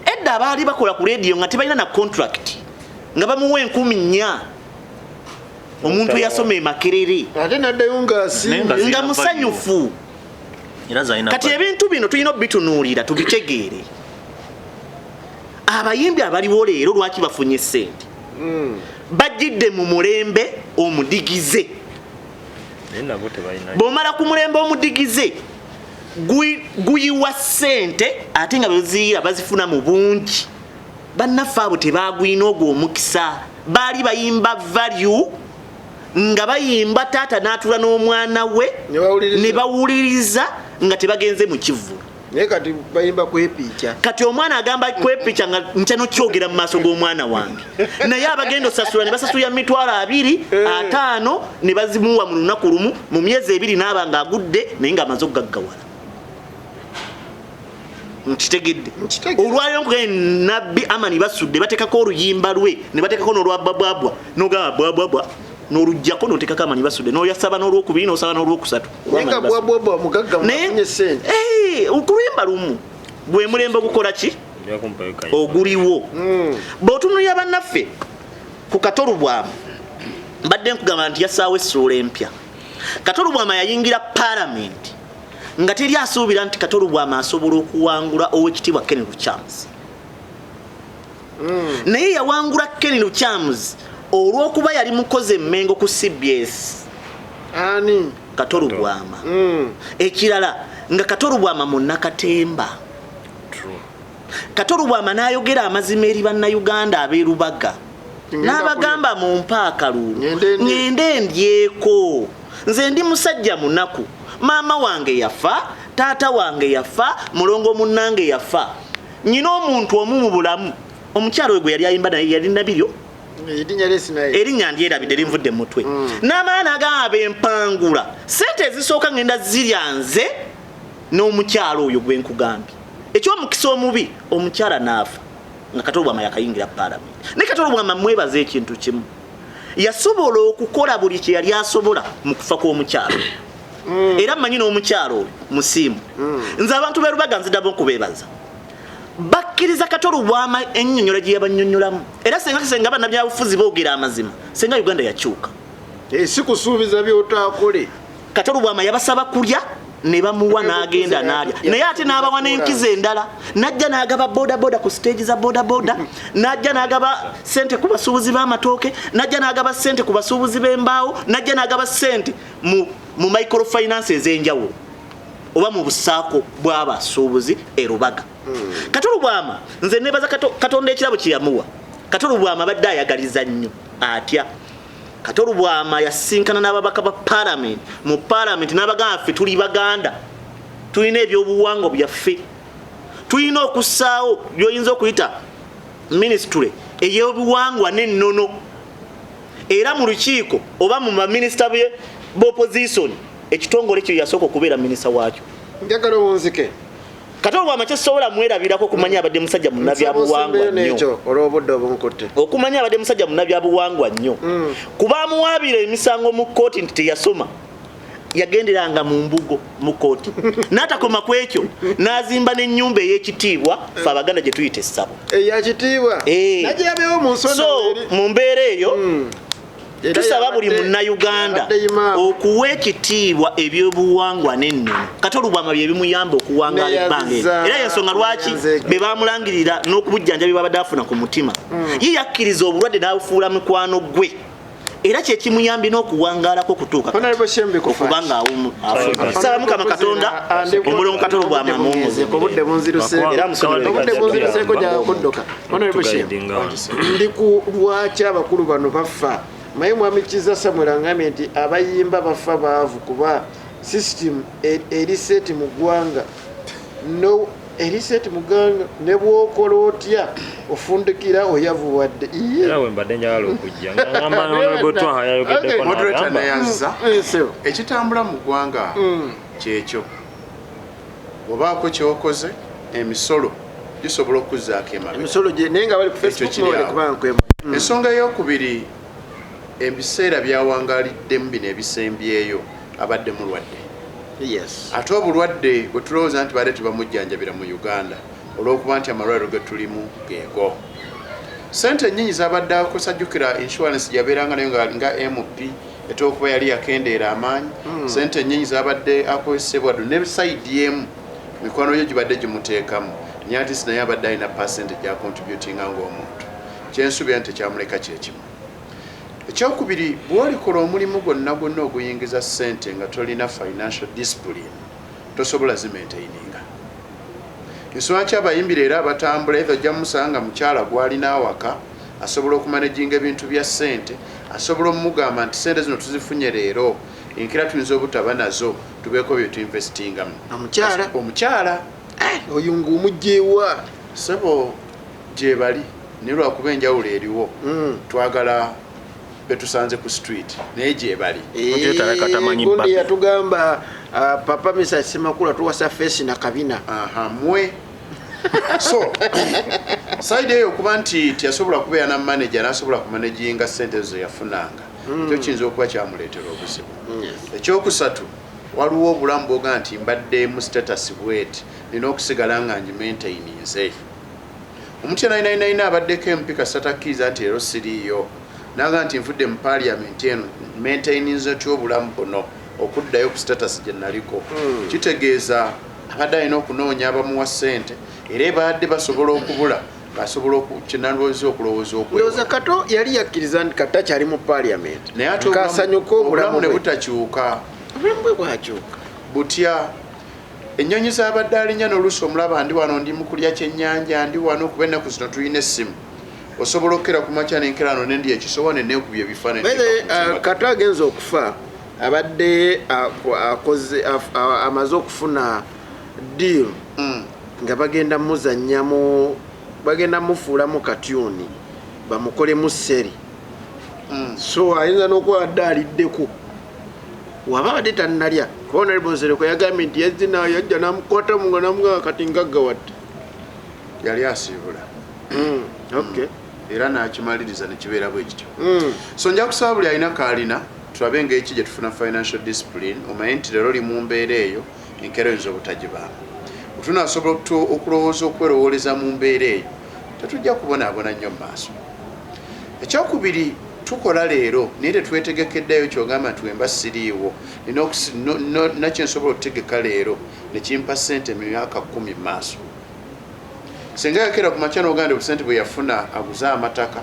S3: Edda abaali bakola ku rediyo nga tebalina na contract, nga bamuwa 4000 omuntu eyasoma e Makerere.
S1: Ate naddayo ng'asiimye.
S2: Naye
S3: nga musanyufu.
S2: Era zalina
S3: Kati ebintu bino tulina obitunuulira tubitegeere. Abayimbi abaliwo leero lwaki bafunye sente? Bajjidde mu mulembe omudigize.
S4: Naye nabo tebalina.
S3: Bw'omala ku mulembe omudigize, guyiwa ssente, ate nga beziyira bazifuna mu bungi. Bannaffe abo tebagwina ogwo omukisa. Baali bayimba value, nga bayimba taata n'atula n'omwana we
S1: Ne bawuliriza.
S3: Ne bawuliriza nga tebagenze mu kivvulu.
S1: Naye kati bayimba kwepiica.
S3: Kati omwana agamba kwepica nga ntya nokyogera mu maaso g'omwana wange, naye abagenda osasula ne basasulira 200,000, 50, ne bazimuwa mu lunaku lumu, mu myezi 2 naaba nga agudde naye ng'amaze okugaggawala. Nkitegedde.
S1: Nkitegedde.
S3: Olwaliro nkugaye Nabbi Amani basudde bateekako oluyimba lwe ne bateekako n'olwa babwabwa, n'ogamba bwabwabwa n'oluggyako n'oteekako Amani basudde, n'oyasaba n'olwokubiri n'osaba n'olwokusatu.
S1: Naye nga bwabwabwa mugagga
S3: Naye
S1: munafunye sente.
S3: Ku luyimba lumu gwe mulembe ogukola ki
S4: Nja kumpayo kayi.
S3: oguliwo. Bw'otunulira bannaffe ku Kato Lubwama, mbadde nkugamba nti yassaawo essuula empya. Kato Lubwama yayingira paalamenti nga teri asuubira nti Kato Lubwama asobola okuwangula owekitiibwa Ken Lukyamuzi. Naye yawangula Ken Lukyamuzi olw'okuba yali mukozi emmengo ku CBS.
S1: Ani?
S3: Kato Lubwama. Ekirala nga Kato Lubwama munnakatemba.
S4: True.
S3: Kato Lubwama n'ayogera amazima eri bannayuganda ab'erubaga,
S1: Ngenda
S3: n'abagamba mumpe akalulu,
S1: Ngende ndye.
S3: Ngende ndyeko, nze ndi musajja munaku, maama wange yafa, taata wange yafa, mulongo munnange yafa, nyina omuntu omu mu bulamu, omukyalo we gwe yali ayimba naye yali Nabiryo.
S1: Erinnya lyesi naye.
S3: Erinnya ndyerabidde, linvudde mu mutwe. N'amaana agamba empangula sente ezisooka ngenda zirya nze n'omukyalo oyo gwe nkugambye. Ekyomukisa omubi omukyala n'afa nga Kato Lubwama yakayingira paalamenti. Naye Kato Lubwama mwebaza ekintu kimu, yasobola okukola buli kye yali asobola mu kufa kw'omukyalo. Era mmanyi n'omukyalo oyo musiimu. Nze abantu b'e Lubaga nziddamu okubeebaza, bakkiriza Kato Lubwama ennyonnyola gye yabannyonnyolamu. Era senga bannabyabufuzi boogera amazima, senga Uganda yakyuka.
S1: Si kusuubiza by'otaakole.
S3: Kato Lubwama yabasaba kulya ne bamuwa, n'agenda n'alya, naye ate n'abawa n'enkizo endala, n'ajja n'agaba bodaboda ku siteegi za bodaboda, n'ajja n'agaba sente ku basuubuzi b'amatooke, n'ajja n'agaba sente ku basuubuzi b'embaawo, n'ajja n'agaba sente mu microfinance ez'enjawulo oba mu busaako bw'abasuubuzi e Lubaga. Kato Lubwama nze nebaza Katonda ekirabo kye yamuwa. Kato Lubwama abadde ayagaliza nnyo atya. Kato Lubwama yasinkana n'ababaka ba paalamenti mu paalamenti n'abagamba ffe tuli Baganda, tulina ebyobuwangwa byaffe, tulina okussaawo by'oyinza okuyita minisitule ey'obuwangwa n'ennono. Era mu lukiiko oba mu baminisita b'opposition, ekitongole kyo yasooka okubeera minisita waakyo.
S1: Njagala owunzike.
S3: Kato Lubwama kyesobola mwerabirako okumanya abadde musajja munnabyabuwangwa nnyo.
S1: N'ekyo olw'obudde obunkutte.
S3: Okumanya abadde musajja munnabyabuwangwa nnyo. Kuba amuwaabira emisango mu kkooti nti teyasoma, yagenderanga mu mbugo mu kkooti, n'atakoma ku ekyo n'azimba n'ennyumba ey'ekitiibwa ffe Abaganda gye tuyita essabo.
S1: Eyakitiibwa. Nagyabeewo mu nsonda.
S3: So mu mbeera eyo
S1: Era
S3: tusaba buli Munnayuganda
S1: yabadde imaamu.
S3: okuwa ekitiibwa ebyobuwangwa n'ennono. Kato Lubwama bye bimuyamba okuwangaala ebbanga eryo. Era yensonga lwaki be bamulangirira n'okubujjanjabi bwabadde afuna ku mutima. Ye yakkiriza obulwadde n'abufuula mukwano gwe, era kyekimuyambye n'okuwangaalako okutuuka kati.
S1: Honorable Shembe Kufa.
S3: Okubanga awumu saba Mukama Katonda omulongo Kato Lubwama amuwummuze.
S1: Obudde bunziruseeko.
S3: Era amusonyiwe.
S1: Obudde bunziruseeko, gyakudduka. Honorable Shembe,
S4: Tuguidinga wano.
S1: ndi ku lwaki abakulu bano bafa. Maye Mwami Kiza Samuel angambye nti abayimba bafa baavu kuba system eri set mu ggwanga, no eri set mu ggwanga, ne bw'okola otya ofundikira oyavuwadde. Iye.
S4: Era we mbadde njagala okujja nga ngamba Honorable Twaha yayogeddeko.
S1: Okay.
S5: Moderator,
S4: N'agamba
S5: neyanziza.
S1: Ssebo.
S5: Ekitambula mu ggwanga kyekyo, obaako kyokoze, emisolo gisobola okuzzaako emabega.
S1: Emisolo gye naye nga bali ku
S5: Ekyo
S1: Facebook
S5: kiri
S1: mwebale
S5: awo.
S1: kubanga nkwema.
S5: Ensonga eyokubiri, ebiseera byawangaliddemu bino ebisembyeyo abadde mulwadde. Ate obulwadde bwe tulowooza nti badde tebamujjanjabira mu Uganda olw'okuba nti amalwaliro ge tulimu geego, sente ennyingi zabadde akozesa. Jjukira insurance gyabeeranga nayo nga MP etookuba yali yakendeera amaanyi. Sente ennyingi zabadde akozesebwa ddo ne side emu mikwano gye gibadde gimuteekamu, naye ate si naye abadde alina pasente gyacontributinga ng'omuntu. Kyensuubira nti tekyamuleka kyekimu. Ekyokubiri, bw'olikola omulimu gwonna gwonna oguyingiza ssente nga tolina financial discipline, tosobola zimaintaininga. Ensonga ki abayimbi leero abatambula, either ojja musanga mukyala gwalina awaka asobola okumanaginga ebintu bya ssente, asobola omugamba nti sente zino tuzifunye leero, enkera tuyinza obutaba nazo, tubeeko bye tuinvestingamu.
S1: Omukyala?
S5: Omukyala.
S1: Oyo ng'omugyewa?
S5: Sebo, gye bali, naye lwakuba enjawulo eriwo, twagala betusanze ku street, naye gye bali.
S2: Moderator alabika tamanyi
S1: Gundi
S2: Barbie.
S1: yatugamba, papa Misa Semakula tuwasa face na kabina.
S5: Aha, mwe so side eyo okuba nti teyasobola kubeera na manager n'asobola kumanaginga sente ezo zeyafunanga, ekyo kiyinza okuba kyamuleetera obuzibu. Ekyokusatu, waliwo obulamu bwoga nti mbadde mu status bweti, nina okusigala nga ngimaintaininze. Omuntu yenayinayinayina abaddeko MP kasita takkiriza nti leero siriiyo, naga nti nvudde mu parliament eno, maintaininze ty obulamu buno okuddayo ku status gye naliko, kitegeeza abadde alina okunoonya abamuwa ssente, era ebadde basobola okubula ng'asobola kyenalowooza okulowooza
S1: Ndowooza
S5: okwewa.
S1: Kato yali yakkiriza nti kata kyali mu parliament
S5: Naye ate
S1: kasanyuka
S5: obulamu
S1: obulamu
S5: ne
S1: bwe.
S5: butakyuka.
S1: Obulamu bwe bwakyuka.
S5: Butya? Ennyonyi zabadde alinnya n'oluusi omulaba, ndi wano ndi mu kulya kyennyanja, ndi wano, kuba ennaku zino tulina essimu, osobola okukera ku makya nenkerano nendi ekisowa neneekubya ebifaananyi.
S1: By the way, Kato agenza okufa abadde akoze amaze okufuna deal nga bagenda muzannyamu, bagenda mufuulamu katyuni, bamukolemu seri. So ayinza n'okuba adde aliddeko, waba abadde tannalya, kuba Honorable Nsereko yagambye nti yazina yajja namukwata munga namugamba kati ngaggawadde.
S5: Yali asiibula. Era n'akimaliriza nekibeera bwe kityo. So nja kusaba buli alina kaalina tulabe ng'eki gye tufuna financial discipline, omanye nti leero oli mu mbeera eyo, enkeera oyinza obutagibaamu. Bwe tunaasobola okulowooza okwerowooleza mu mbeera eyo, tetujja kubonaabona nnyo mu maaso. Ekyokubiri, tukola leero naye tetwetegekeddeyo. Kyogamba nti wemba siriiwo, nina nakyo nsobola okutegeka leero nekimpa ssente mu myaka 10 mu maaso. Singa yakera ku makya n'oganda obusente bwe yafuna aguze amataka,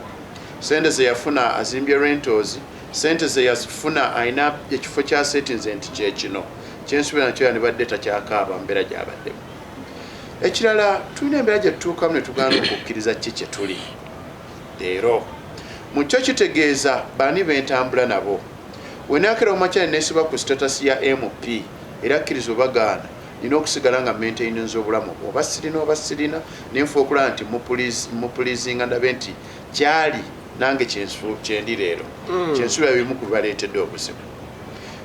S5: sente ze yafuna azimbye rentals, sente ze yafuna alina ekifo kya setinze nti kyekino kyensuubira nakyo, yandibadde takyakaaba mbeera gyabaddemu. Ekirala, tulina embeera gye tutuukamu ne tugaana okukkiriza ki kye tuli leero. Mu kyo kitegeeza baani bentambula nabo. Wenakera omakya neesiba ku status ya MP, era akkiriza obagaana, nina okusigala nga maintaininza obulamu bwe, oba sirina oba sirina, nenfa okulaba nti mupleasinga, ndabe nti kyali nange kyendi leero. Kyensuubira bimu ku bibaleetedde obuzibu.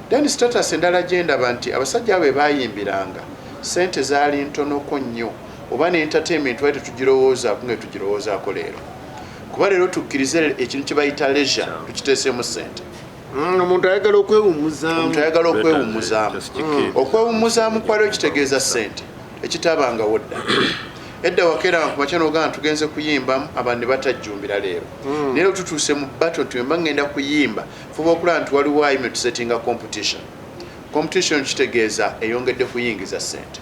S5: Then status endala gyendaba nti abasajja abo bebayimbiranga Sente zaali ntonoko nnyo, oba ne entertainment twali tetugirowoozaako nga tugirowoozaako leero, kuba leero tukkirize ekintu kye bayita leisure tukiteeseemu sente.
S1: Omuntu ayagala okwewummuzaamu.
S5: Omuntu ayagala okwewummuzaamu. Okwewummuzaamu kwaliwo kitegeeza sente, ekitabangawo dda. Edda wakeeranga ku makya nogamba tugenze kuyimbamu, abantu ne batajjumbira. Leero naye leero tutuuse mu bato nti wemba ngenda kuyimba, fuba okulaba nti waliwo ayime tusetinga competition. Competition kitegeeza eyongedde kuyingiza sente.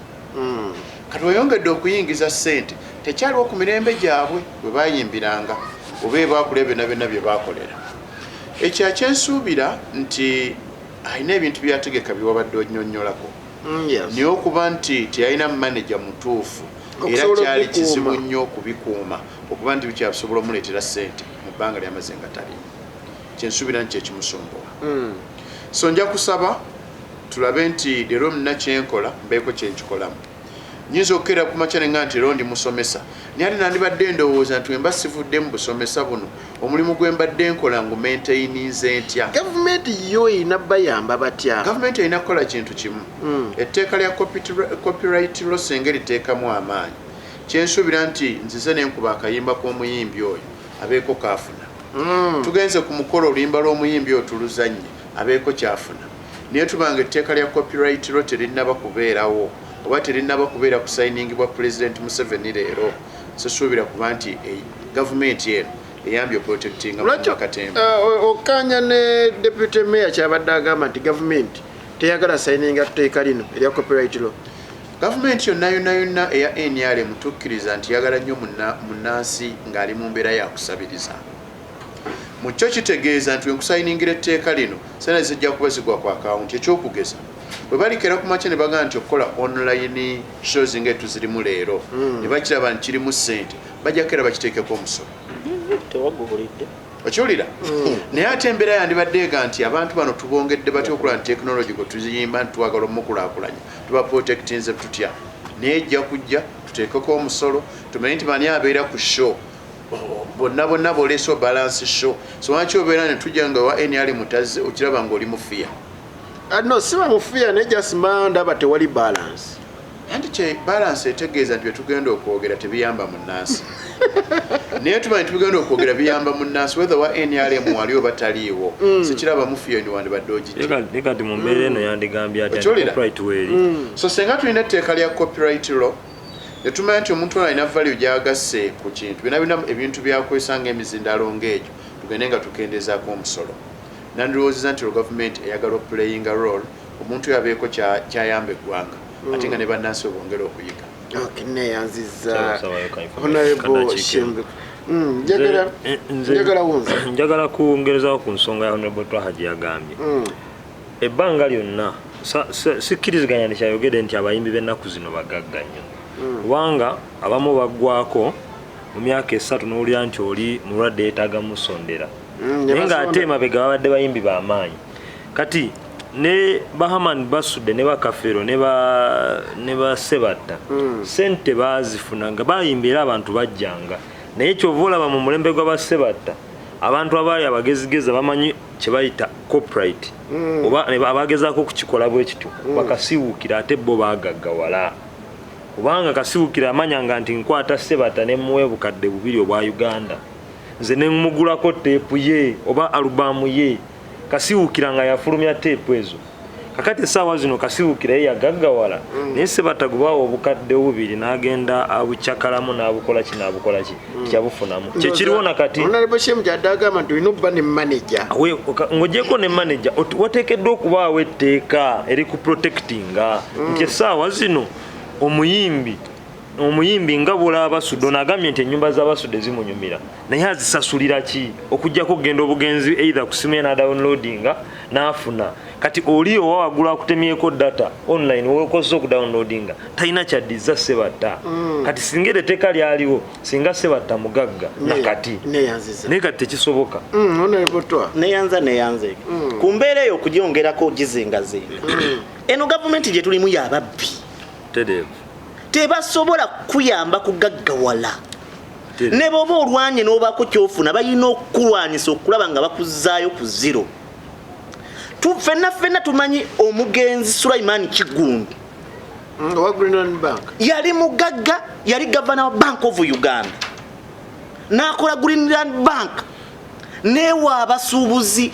S5: Kati weyongedde okuyingiza sente, tekyaliwo ku mirembe gyabwe bwe bayimbiranga oba ebakola byonna byonna bye bakolera. Ekyo akyensuubira nti alina ebintu byategeka byewabadde onyonyolako, naye okuba nti teyalina manager mutuufu, era
S1: Okusobola
S5: kyali
S1: okubikuuma.
S5: Kizibu nnyo okubikuuma, okuba nti bikyasobola omuleetera sente mu bbanga lyamaze nga talimu. Kyensuubira nti kyekimusumbuwa. So nja kusaba tulabe nti leero muna kyenkola mbeeko kyenkikolamu. Nyinza okukeera ku makya nenga nti leero ndi musomesa, naye ate nandibadde ndowooza nti wemba sivudde mu busomesa buno, omulimu gwe mbadde nkola ngu maintaininze ntya?
S1: Gavumenti yo erina bayamba batya?
S5: Gavumenti erina kukola kintu kimu. Etteeka lya copyright law singa eriteekamu amaanyi, kyensuubira nti nzize nenkuba akayimba k'omuyimbi oyo abeeko kaafuna, tugenze ku mukolo, oluyimba lw'omuyimbi oyo tuluzannye, abeeko kyafuna. Naye tubanga etteeka lya copyright law terinnaba kubeerawo oba terinnaba kubeera kusayiningibwa Pulezidenti Museveni leero, sisuubira kuba nti gavumenti eno eyambye oprotectinga
S1: Lwaki
S5: Katemba.
S1: Okkaanya ne deputy mayor kyabadde agamba nti gavumenti teyagala sayininga tteeka lino erya copyright law?
S5: Gavumenti yonna yonna yonna eya NRM tukkiriza nti yagala nnyo munnansi ng'ali mu mbeera yakusabiriza. Mu kyo kitegeeza nti wenkusayiningira etteeka lino, sente zijja kuba zigwa ku akawunti. Ekyokugeza, bwe balikera ku makya ne bagamba nti okukola online shows nga etuzirimu leero, ne bakiraba nti kirimu ssente, bajja kukeera bakiteekeko omusolo.
S3: Tewagubulidde.
S5: Okiwulira? Naye ate embeera yandibadde ega nti abantu bano tubongedde batya okulaba nti tekinologi gwe tuziyimba nti twagala omukulaakulanya, tuba protectinze tutya? Naye ejja kujja tuteekeko omusolo, tumanye nti bani abeera ku show bonna bonna boleese balance show. So lwaki obeera ne tujja nga wa NRM mutazze, okiraba nga oli mufiya?
S1: Ah, no, siba mufiya, naye just mba ndaba tewali balance.
S5: Anti kye balance etegeeza nti byetugenda okwogera tebiyamba munnansi, naye tumanyi tugenda okwogera biyamba munnansi, whether wa NRM wali oba taliiwo. Sikiraba mufiya ni wandibadde ogijja.
S4: Naye kati mu mbeera eno yandigambye atya?
S5: Okiwulira?
S4: Copyright weeri.
S5: So senga tulina etteeka lya copyright law ne tumanya nti omuntu ono alina value gyagasse ku kintu, byonna byonna ebintu byakozesa ngaemizindaalo ng'egyo, tugende nga tukendezaako omusolo. Nandirowoozeza nti olwo gavumenti eyagala oplayinga role, omuntu oyo abeeko kyayamba eggwanga, ate nga ne bannansi bwe bongera okuyiga.
S1: Okay, neyanziza.
S4: Sabayo ka information,
S1: Honorable
S4: kadakiika.
S1: Shembe. Njagala njagala wunza.
S4: Njagala kwongerezaako ku nsonga ya Honorable Twaha gye yagambye. Ebbanga lyonna sikkiriziganya nekyayogedde nti abayimbi b'ennaku zino bagagga nnyo, kubanga abamu baggwako mu myaka 3 n'owulira nti oli mulwadde yeetaaga musondera,
S1: Ne
S4: naye ng'ate
S1: basonda.
S4: emabega babadde bayimbi b'amaanyi. Kati ne Bahaman Basudde ne Bakafero ne Basebatta, sente bazifuna nga bayimba era abantu bajjanga. Naye kyova olaba mu mulembe gwa Basebatta, abantu abaali abagezigezi abamanyi kye bayita copyright, oba ne abagezaako okukikola bwe kityo, bakasiwuukira, ate bo bagaggawala, kubanga kasiwuukira amanyanga nti nkwata Sebata ne muwa 2000 obwa Uganda, nze ne mugulako teepu ye oba alubamu ye. Kasiwuukira nga yafulumya teepu ezo. Kakati essaawa zino kasiwuukira ye yagaggawala, naye Sebata gwe bawa 2000 n'agenda abucakalamu n'abukola ki n'abukola ki, tyabufunamu. Kyekiriwo nakati.
S1: Honorable Shemu kyadde agamba nti olina okuba ne manager.
S4: Ng'ogyeko ne manager, wateekeddwa okubaawo etteeka erikuprotectinga nti essaawa zino omuyimbi nga bwolaba Basudde ono agambye nti ennyumba z'Abasudde zimunyumira, naye azisasulira ki? Okugjako okugenda obugenzi either ku simu ye n'adownloadinga n'afuna. Kati oli owa waggulu akutemyeko data online wokozesa okudownloadinga, talina kyaddiza Sebatta. Kati singa eryo etteeka lyaliwo, singa Sebatta mugagga nakati.
S1: Neyanziza.
S4: Naye kati tekisoboka.
S1: Honorable Twa.
S3: Neyanza, neyanze ku mbeera eyo okugyongerako gizingazinga. Eno gavumenti gye tulimu yababbi.
S4: Tereevu.
S3: Tebasobola kukuyamba kugaggawala.
S4: Tereevu.
S3: Ne bwoba olwanye n'obaako kyofuna, balina okukulwanyisa okulaba nga bakuzzaayo ku zero. Ffenna ffenna tumanyi omugenzi Sulaiman Kigundu.
S1: Owa Greenland Bank.
S3: Yali mugagga, yali gavana wa Bank of Uganda, n'akola Greenland Bank neewa abasuubuzi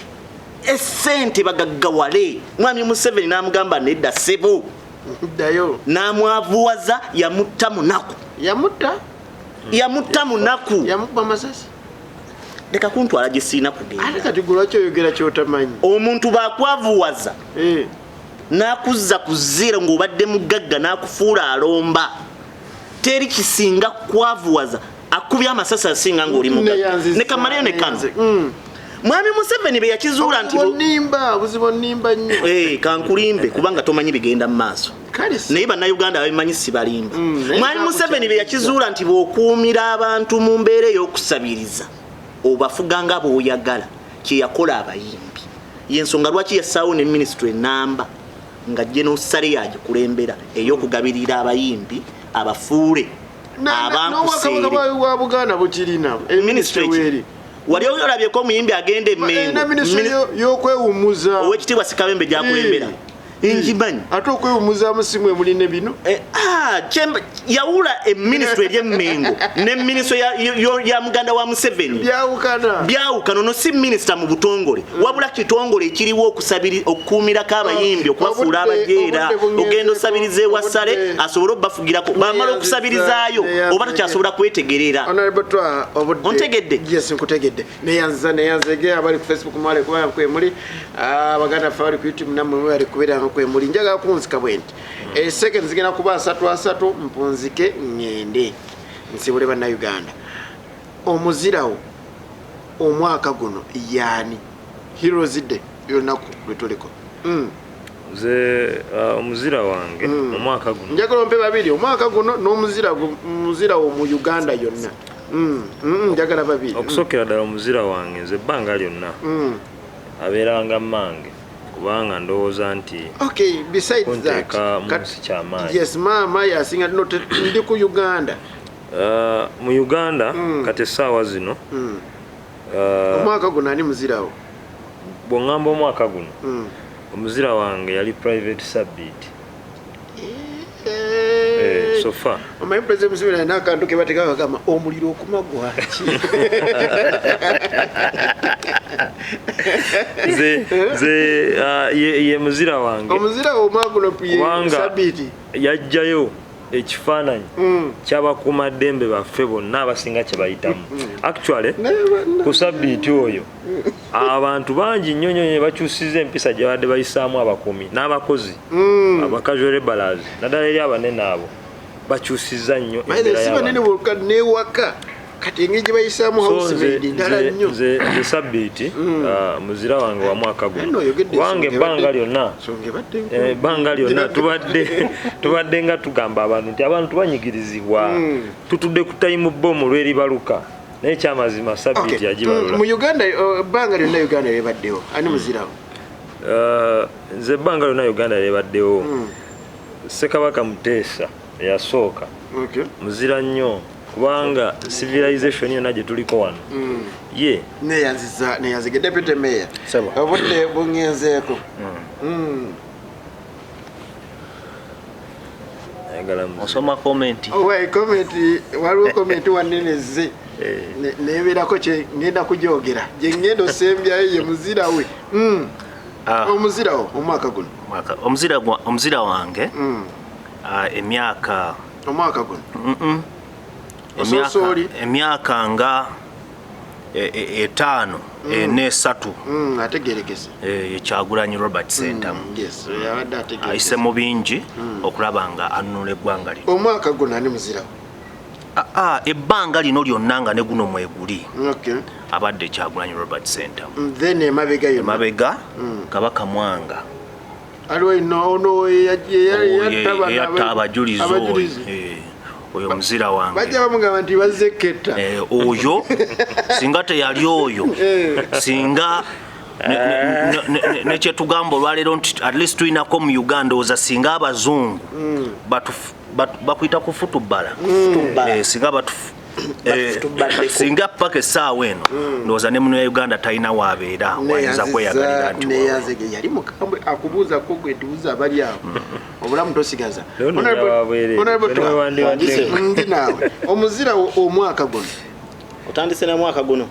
S3: esente bagaggawale. Mwami Museveni n'amugamba, "Nedda ssebo."
S1: Ddayo.
S3: N'amwavuwaza, yamutta munaku.
S1: Yamutta?
S3: Yamutta munaku.
S1: Yamukuba amasasi?
S3: Leka kuntwala gye siina
S1: Ate
S3: kugenda.
S1: kati gwe lwaki oyogera kyotamanyi?
S3: Omuntu bakwavuwaza n'akuzza ku zero ng'obadde mugagga, n'akufuula alomba, teri kisinga kwavuwaza akubye amasasi asinga ng'oli mugagga. Nekamaleyo ne kano. Mwami Museveni be yakizuula nti
S1: Obuzibu nnimba, obuzibu nnimba nnyo.
S3: Eh, kankulimbe kubanga tomanyi bigenda mu maaso.
S1: Kale
S3: Naye Bannayuganda babimanyi, sibalimba.
S1: Naye
S3: Mwami Museveni be yakizuula nti bw'okuumira abantu mu mbeera ey'okusabiriza, obafuga nga bw'oyagala, kyeyakola abayimbi. Yensonga lwaki yassaawo ne minisitule enamba nga General yagikulembera ey'okugabirira abayimbi, abafuule abankuseere.
S1: N'obwakabaka bwa Buganda bukirina.
S3: Minisitule ki?
S1: Weeri.
S3: Wali olabyeko omuyimbi agenda
S1: Erina
S3: Emmengo?
S1: minisitule y'okwewummuza.
S3: Owekitiibwa Sikabembe gyakulembera, ngimanyi.
S1: Ate okwewummuzaamu si mwe mulina bino?
S3: Eh, ah, yawula eminisitule eryemmengo ne minisitule ya muganda wa Museveni.
S1: Byawukana.
S3: Byawukana. Ono si minisita mu butongole, wabula kitongole ekiriwo okukuumirako abayimbi, okubafuula abajeera.
S1: Obudde bungenzeeko,
S3: Ogenda osabiriza ewasale asobole obafugirako, bamala okusabirizaayo oba tokyasobola kwetegerera.
S1: Honorable Twaha, obudde.
S3: Ontegedde?
S1: Yes, nkutegedde. Neyanza, neyanzege abali ku Facebook, mwale kuba kwe muli. Abaganda ffe abali ku YouTube nammwe mwebale kubeera nga kwe muli. Njagala kunzika bwe nti. Seconds zigenda kuba asatu asatu, mpunzike ŋŋende nsibule Bannayuganda. Omuzirawo omwaka guno yaani? Heroes Day olunaku lwe tuliko.
S4: Nze omuzira wange omwaka guno
S1: Njagala ompe babiri, omwaka guno n'omuzira muzirawo mu Uganda yonna. Njagala babiri.
S4: Okusookera ddala, omuzira wange nze ebbanga lyonna abeeranga mmange, kubanga ndowooza nti
S1: Okay, besides that,
S4: kunteeka mu nsi kyamaanyi.
S1: Yes, maama yasinga. No, ndi ku Uganda.
S4: Mu Uganda kati essaawa zino
S1: Omwaka guno ani muzirawo?
S4: Bw'oŋŋamba omwaka guno, omuzira wange yali Private Sabit.
S1: Eh,
S4: so far.
S1: Omanyi President Museveni alina akantu ke bateeka bagamba omuliro okuma gwaki?
S4: Nze ye muzira wange.
S1: Omuzirawo omwaka guno ye
S4: Kubanga
S1: Sabiti.
S4: yajjayo ekifaananyi ky'abakuumaddembe baffe bonna abasinga kye bayitamu. Actually, ku sabbiiti oyo abantu bangi nnyo nnyo nnyo bakyusiza empisa gye babadde bayisaamu abakuumi n'abakozi, aba casual labourers, naddala eri abanene abo bakyusiza nnyo
S1: By the
S4: embeera
S1: si banene
S4: y'abantu.
S1: bokka, newaka kati engeri gye bayisaamu
S4: So
S1: housemaid ndala nnyo.
S4: nze Sabbiiti muzira wange wa mwaka guno,
S1: Nno oyogedde
S4: kubanga
S1: ensonga
S4: ebbanga lyonna
S1: ensonga ebadde nkulu.
S4: Ebbanga lyonna tubadde nga tugamba abantu nti abantu banyigirizibwa, tutudde ku time bomb lweribaluka, naye kyamazima Sabbiiti yagibalula.
S1: Mu Uganda, ebbanga lyonna Uganda lyebaddewo, ani muzirawo?
S4: Nze ebbanga lyonna Uganda lyebaddewo, Ssekabaka Muteesa eyasooka muzira nnyo, kubanga civilization yonna gye tuliko wano ye.
S1: Neyanziza, neyanzige Deputy Mayor.
S2: Sebo.
S1: Obudde bungenzeeko.
S4: Ayagala muzira.
S2: Osoma comment.
S1: Owa comment, waliwo comment wanene ze nebeerako kye ngenda kujogera, gye ngenda osembyayo ye muzira we.
S2: Ah.
S1: Omuzirawo omwaka guno.
S2: Omuzira wange emyaka
S1: Omwaka guno. Osoose oli?
S2: Emyaka nga 5 4, 3.
S1: Ategerekese.
S2: Kyagulanyi Robert Sentamu.
S1: Yes, abadde ategerekese.
S2: Ayise mu bingi okulaba nga anunula eggwanga lino.
S1: Omwaka guno ani muzirawo?
S2: Ebbanga lino lyonna nga ne guno mweguli, abadde Kyagulanyi Robert Sentamu.
S1: Then emabega yonna?
S2: Emabega, Kabaka Mwanga.
S1: Aliwo ino ono
S2: Oyo
S1: eyatta bano
S2: eyatta abajulizi oyo.
S1: Abajulizi.
S2: Oyo muzira wange.
S1: Bajja bamugamba nti bazze ketta.
S2: Oyo singa teyali oyo, singa nekyetugamba olwaleero nti at least tulinako mu Uganda, oza singa abazungu bakuyita kufutubbala. Singa
S3: Tubaddeko.
S2: Singa paka essaawa eno, ndowooza ne muno ya Uganda talina waabeera wayinza kweyagalira nti
S1: Neyanzege yali mukambwe akubuuzako gwe ntibuuza abali awo obulamu tosigaza.
S4: Leero nno wabwereere.
S1: Honorable
S4: Bwe
S1: Twa,
S4: wandiwadde.
S1: ndi naawe omuzira wo omwaka guno.
S3: Otandise na mwaka guno.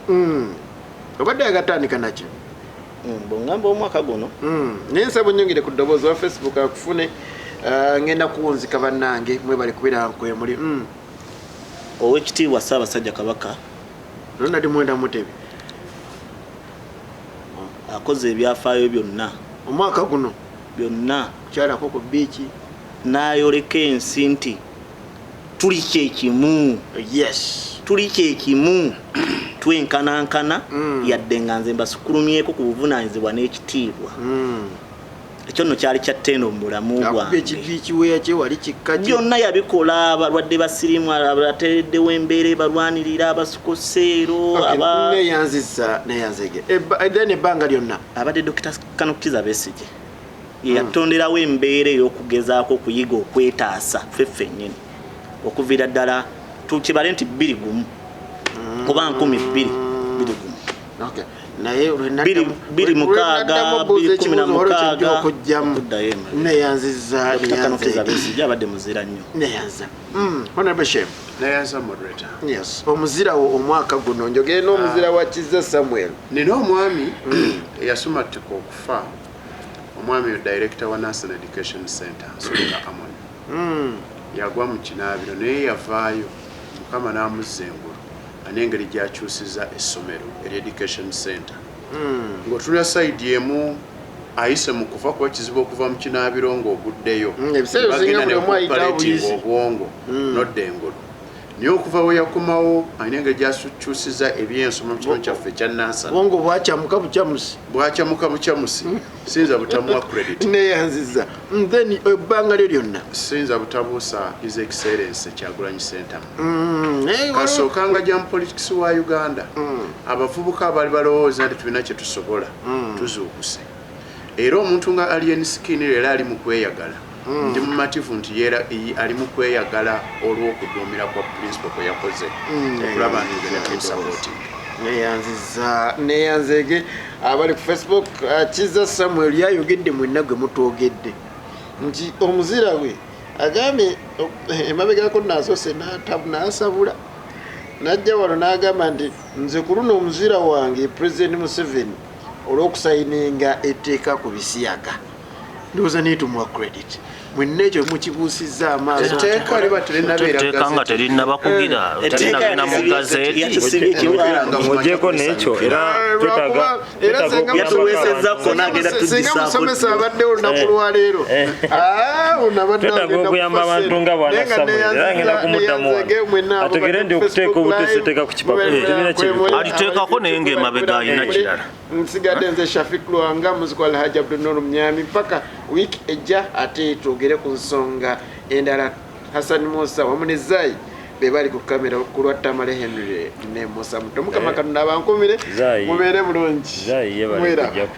S1: Obadde yagatandika nakyo.
S3: Bwongamba omwaka guno.
S1: Naye nsaba onyongere ku ddoboozi wa Facebook akufune. Ngenda kuwunzika bannange, mwebale kubeera nkwemuli.
S3: Owekitiibwa Ssaabasajja Kabaka
S1: Ronald Mwenda Mutebi
S3: akoze ebyafaayo byonna
S1: omwaka guno
S3: byonna
S1: kukyalako ku biiki
S3: n'ayoleka ensi nti tuli kyekimu. Tuli kyekimu, twenkanankana, yadde nga nze mbasukulumyeko ku buvunaanyizibwa n'ekitiibwa. Ekyo nno kyali kya ttendo mu bulamu
S1: Akuba
S3: bwange.
S1: Ekibiiki weya kye wali kikka kye.
S3: Byonna yabikola, abalwadde ba sirimu abateereddewo embeera ebalwanirira, abasukoseero.
S1: Okay,
S3: aba
S1: neyanzisa neyanzege. Then ebbanga lyonna
S3: abadde Dr. Kanokiza Besigye ye yatonderawo embeera ey'okugezaako okuyiga okwetaasa ffe ffennyini okuviira ddala tukibale nti 21 oba 2021.
S1: Okay. Naye
S3: 2006, 2016,
S1: okujjamu
S3: okuddayo emabega.
S1: Neyanziza.
S3: Dr. Kanokiza
S1: Neyanzege.
S3: Besigye abadde muzira nnyo.
S1: Neyanza. Honorable Shem.
S5: Neyanza, moderator.
S1: Yes, omuzira wo omwaka guno, njogere n'omuzira wa Kiza Samuel.
S5: Nina omwami eyasumattika okufa, omwami oyo director wa National Education Center, Nsubuga Amon. Yagwa mu kinaabiro naye yavaayo, Mukama n'amuzza engulu an'engeri gy'akyusiza essomero eri education center. Ng'otunula side emu ayise mu kufa, kuba kizibu okuva mu kinaabiro ng'oguddeyo.
S1: Ebiseera ebisinga
S5: Bagenda
S1: buli omu ayitawo
S5: ne
S1: buyisi.
S5: obwongo nodda engulu, naye okuva we yakomawo alina engeri gy'akyusiza ebyensoma mu kino kyaffe ekya Nansana.
S1: Bwongo bwakyamuka bukyamusi.
S5: Bwakyamuka bukyamusi, siyinza butamuwa credit.
S1: Neyanziza. Then ebbanga lyo lyonna.
S5: Siyinza butabuusa His Excellence Kyagulanyi Sentamu.
S1: Naye
S5: Kasookanga gya mu politics wa Uganda, abavubuka abaali balowooza nti tulina kye tusobola tuzuukuse, era omuntu nga Alien Skin leero ali mu kweyagala, ndi mumativu nti yeera ali mu kweyagala olw'okuduumira kwa principal kwe yakoze okulaba nti tugenda tumusupporting.
S1: Neyanziza neyanzege. Abali ku Facebook, Kiza Samuel yayogedde mwenna gwe mutwogedde nti omuzira we agambye emabegako nasoose n'asabula najja wano n'agamba nti nze ku luno omuzira wange President Museveni olw'okusayininga etteeka ku bisiyaga. Ndowooza naye tumuwa credit, mwenna ekyo mukibuusizza amaaso.
S5: Etteeka liba terinabeera
S2: Etteeka nga terinabakugira,
S3: Etteeka
S2: terinagenda mu gazeti.
S3: Yatusibye ekiwango.
S4: Ng'ogyeko n'ekyo, era
S1: Lwakuba era
S4: twetaaga
S1: senga
S4: okuyambako
S3: Yatuweesezza
S4: abantu.
S3: kona agenda
S1: Singa
S3: tugisaako.
S1: musomesa abaddewo olunaku lwaleero, ono abadde
S4: Twetaaga
S1: agenda
S4: okuyamba
S1: kufa
S4: abantu
S1: ssente.
S4: nga bwana
S1: Naye nga
S4: Samuel, era ngenda kumuddamu wano. Ategere nti okuteeka obutesi oteeka ku kipapula, tebirina kyebikola.
S2: Aliteekako naye ng'emabega alina kirala.
S1: Nsigadde nze Shafik Lwanga, muziki wa Alhaji Abdunur Mnyami. Mpaka wiiki ejja ate twogere ku nsonga endala. Hassan Musa wamu ne Zai be bali ku kamera ku lwa Tamale Henry ne Musa Muto. Mukama Katonda abankumire,
S4: Zai.
S1: mubeere bulungi.
S4: Zai yebale
S1: Mweraba.
S4: kujja ku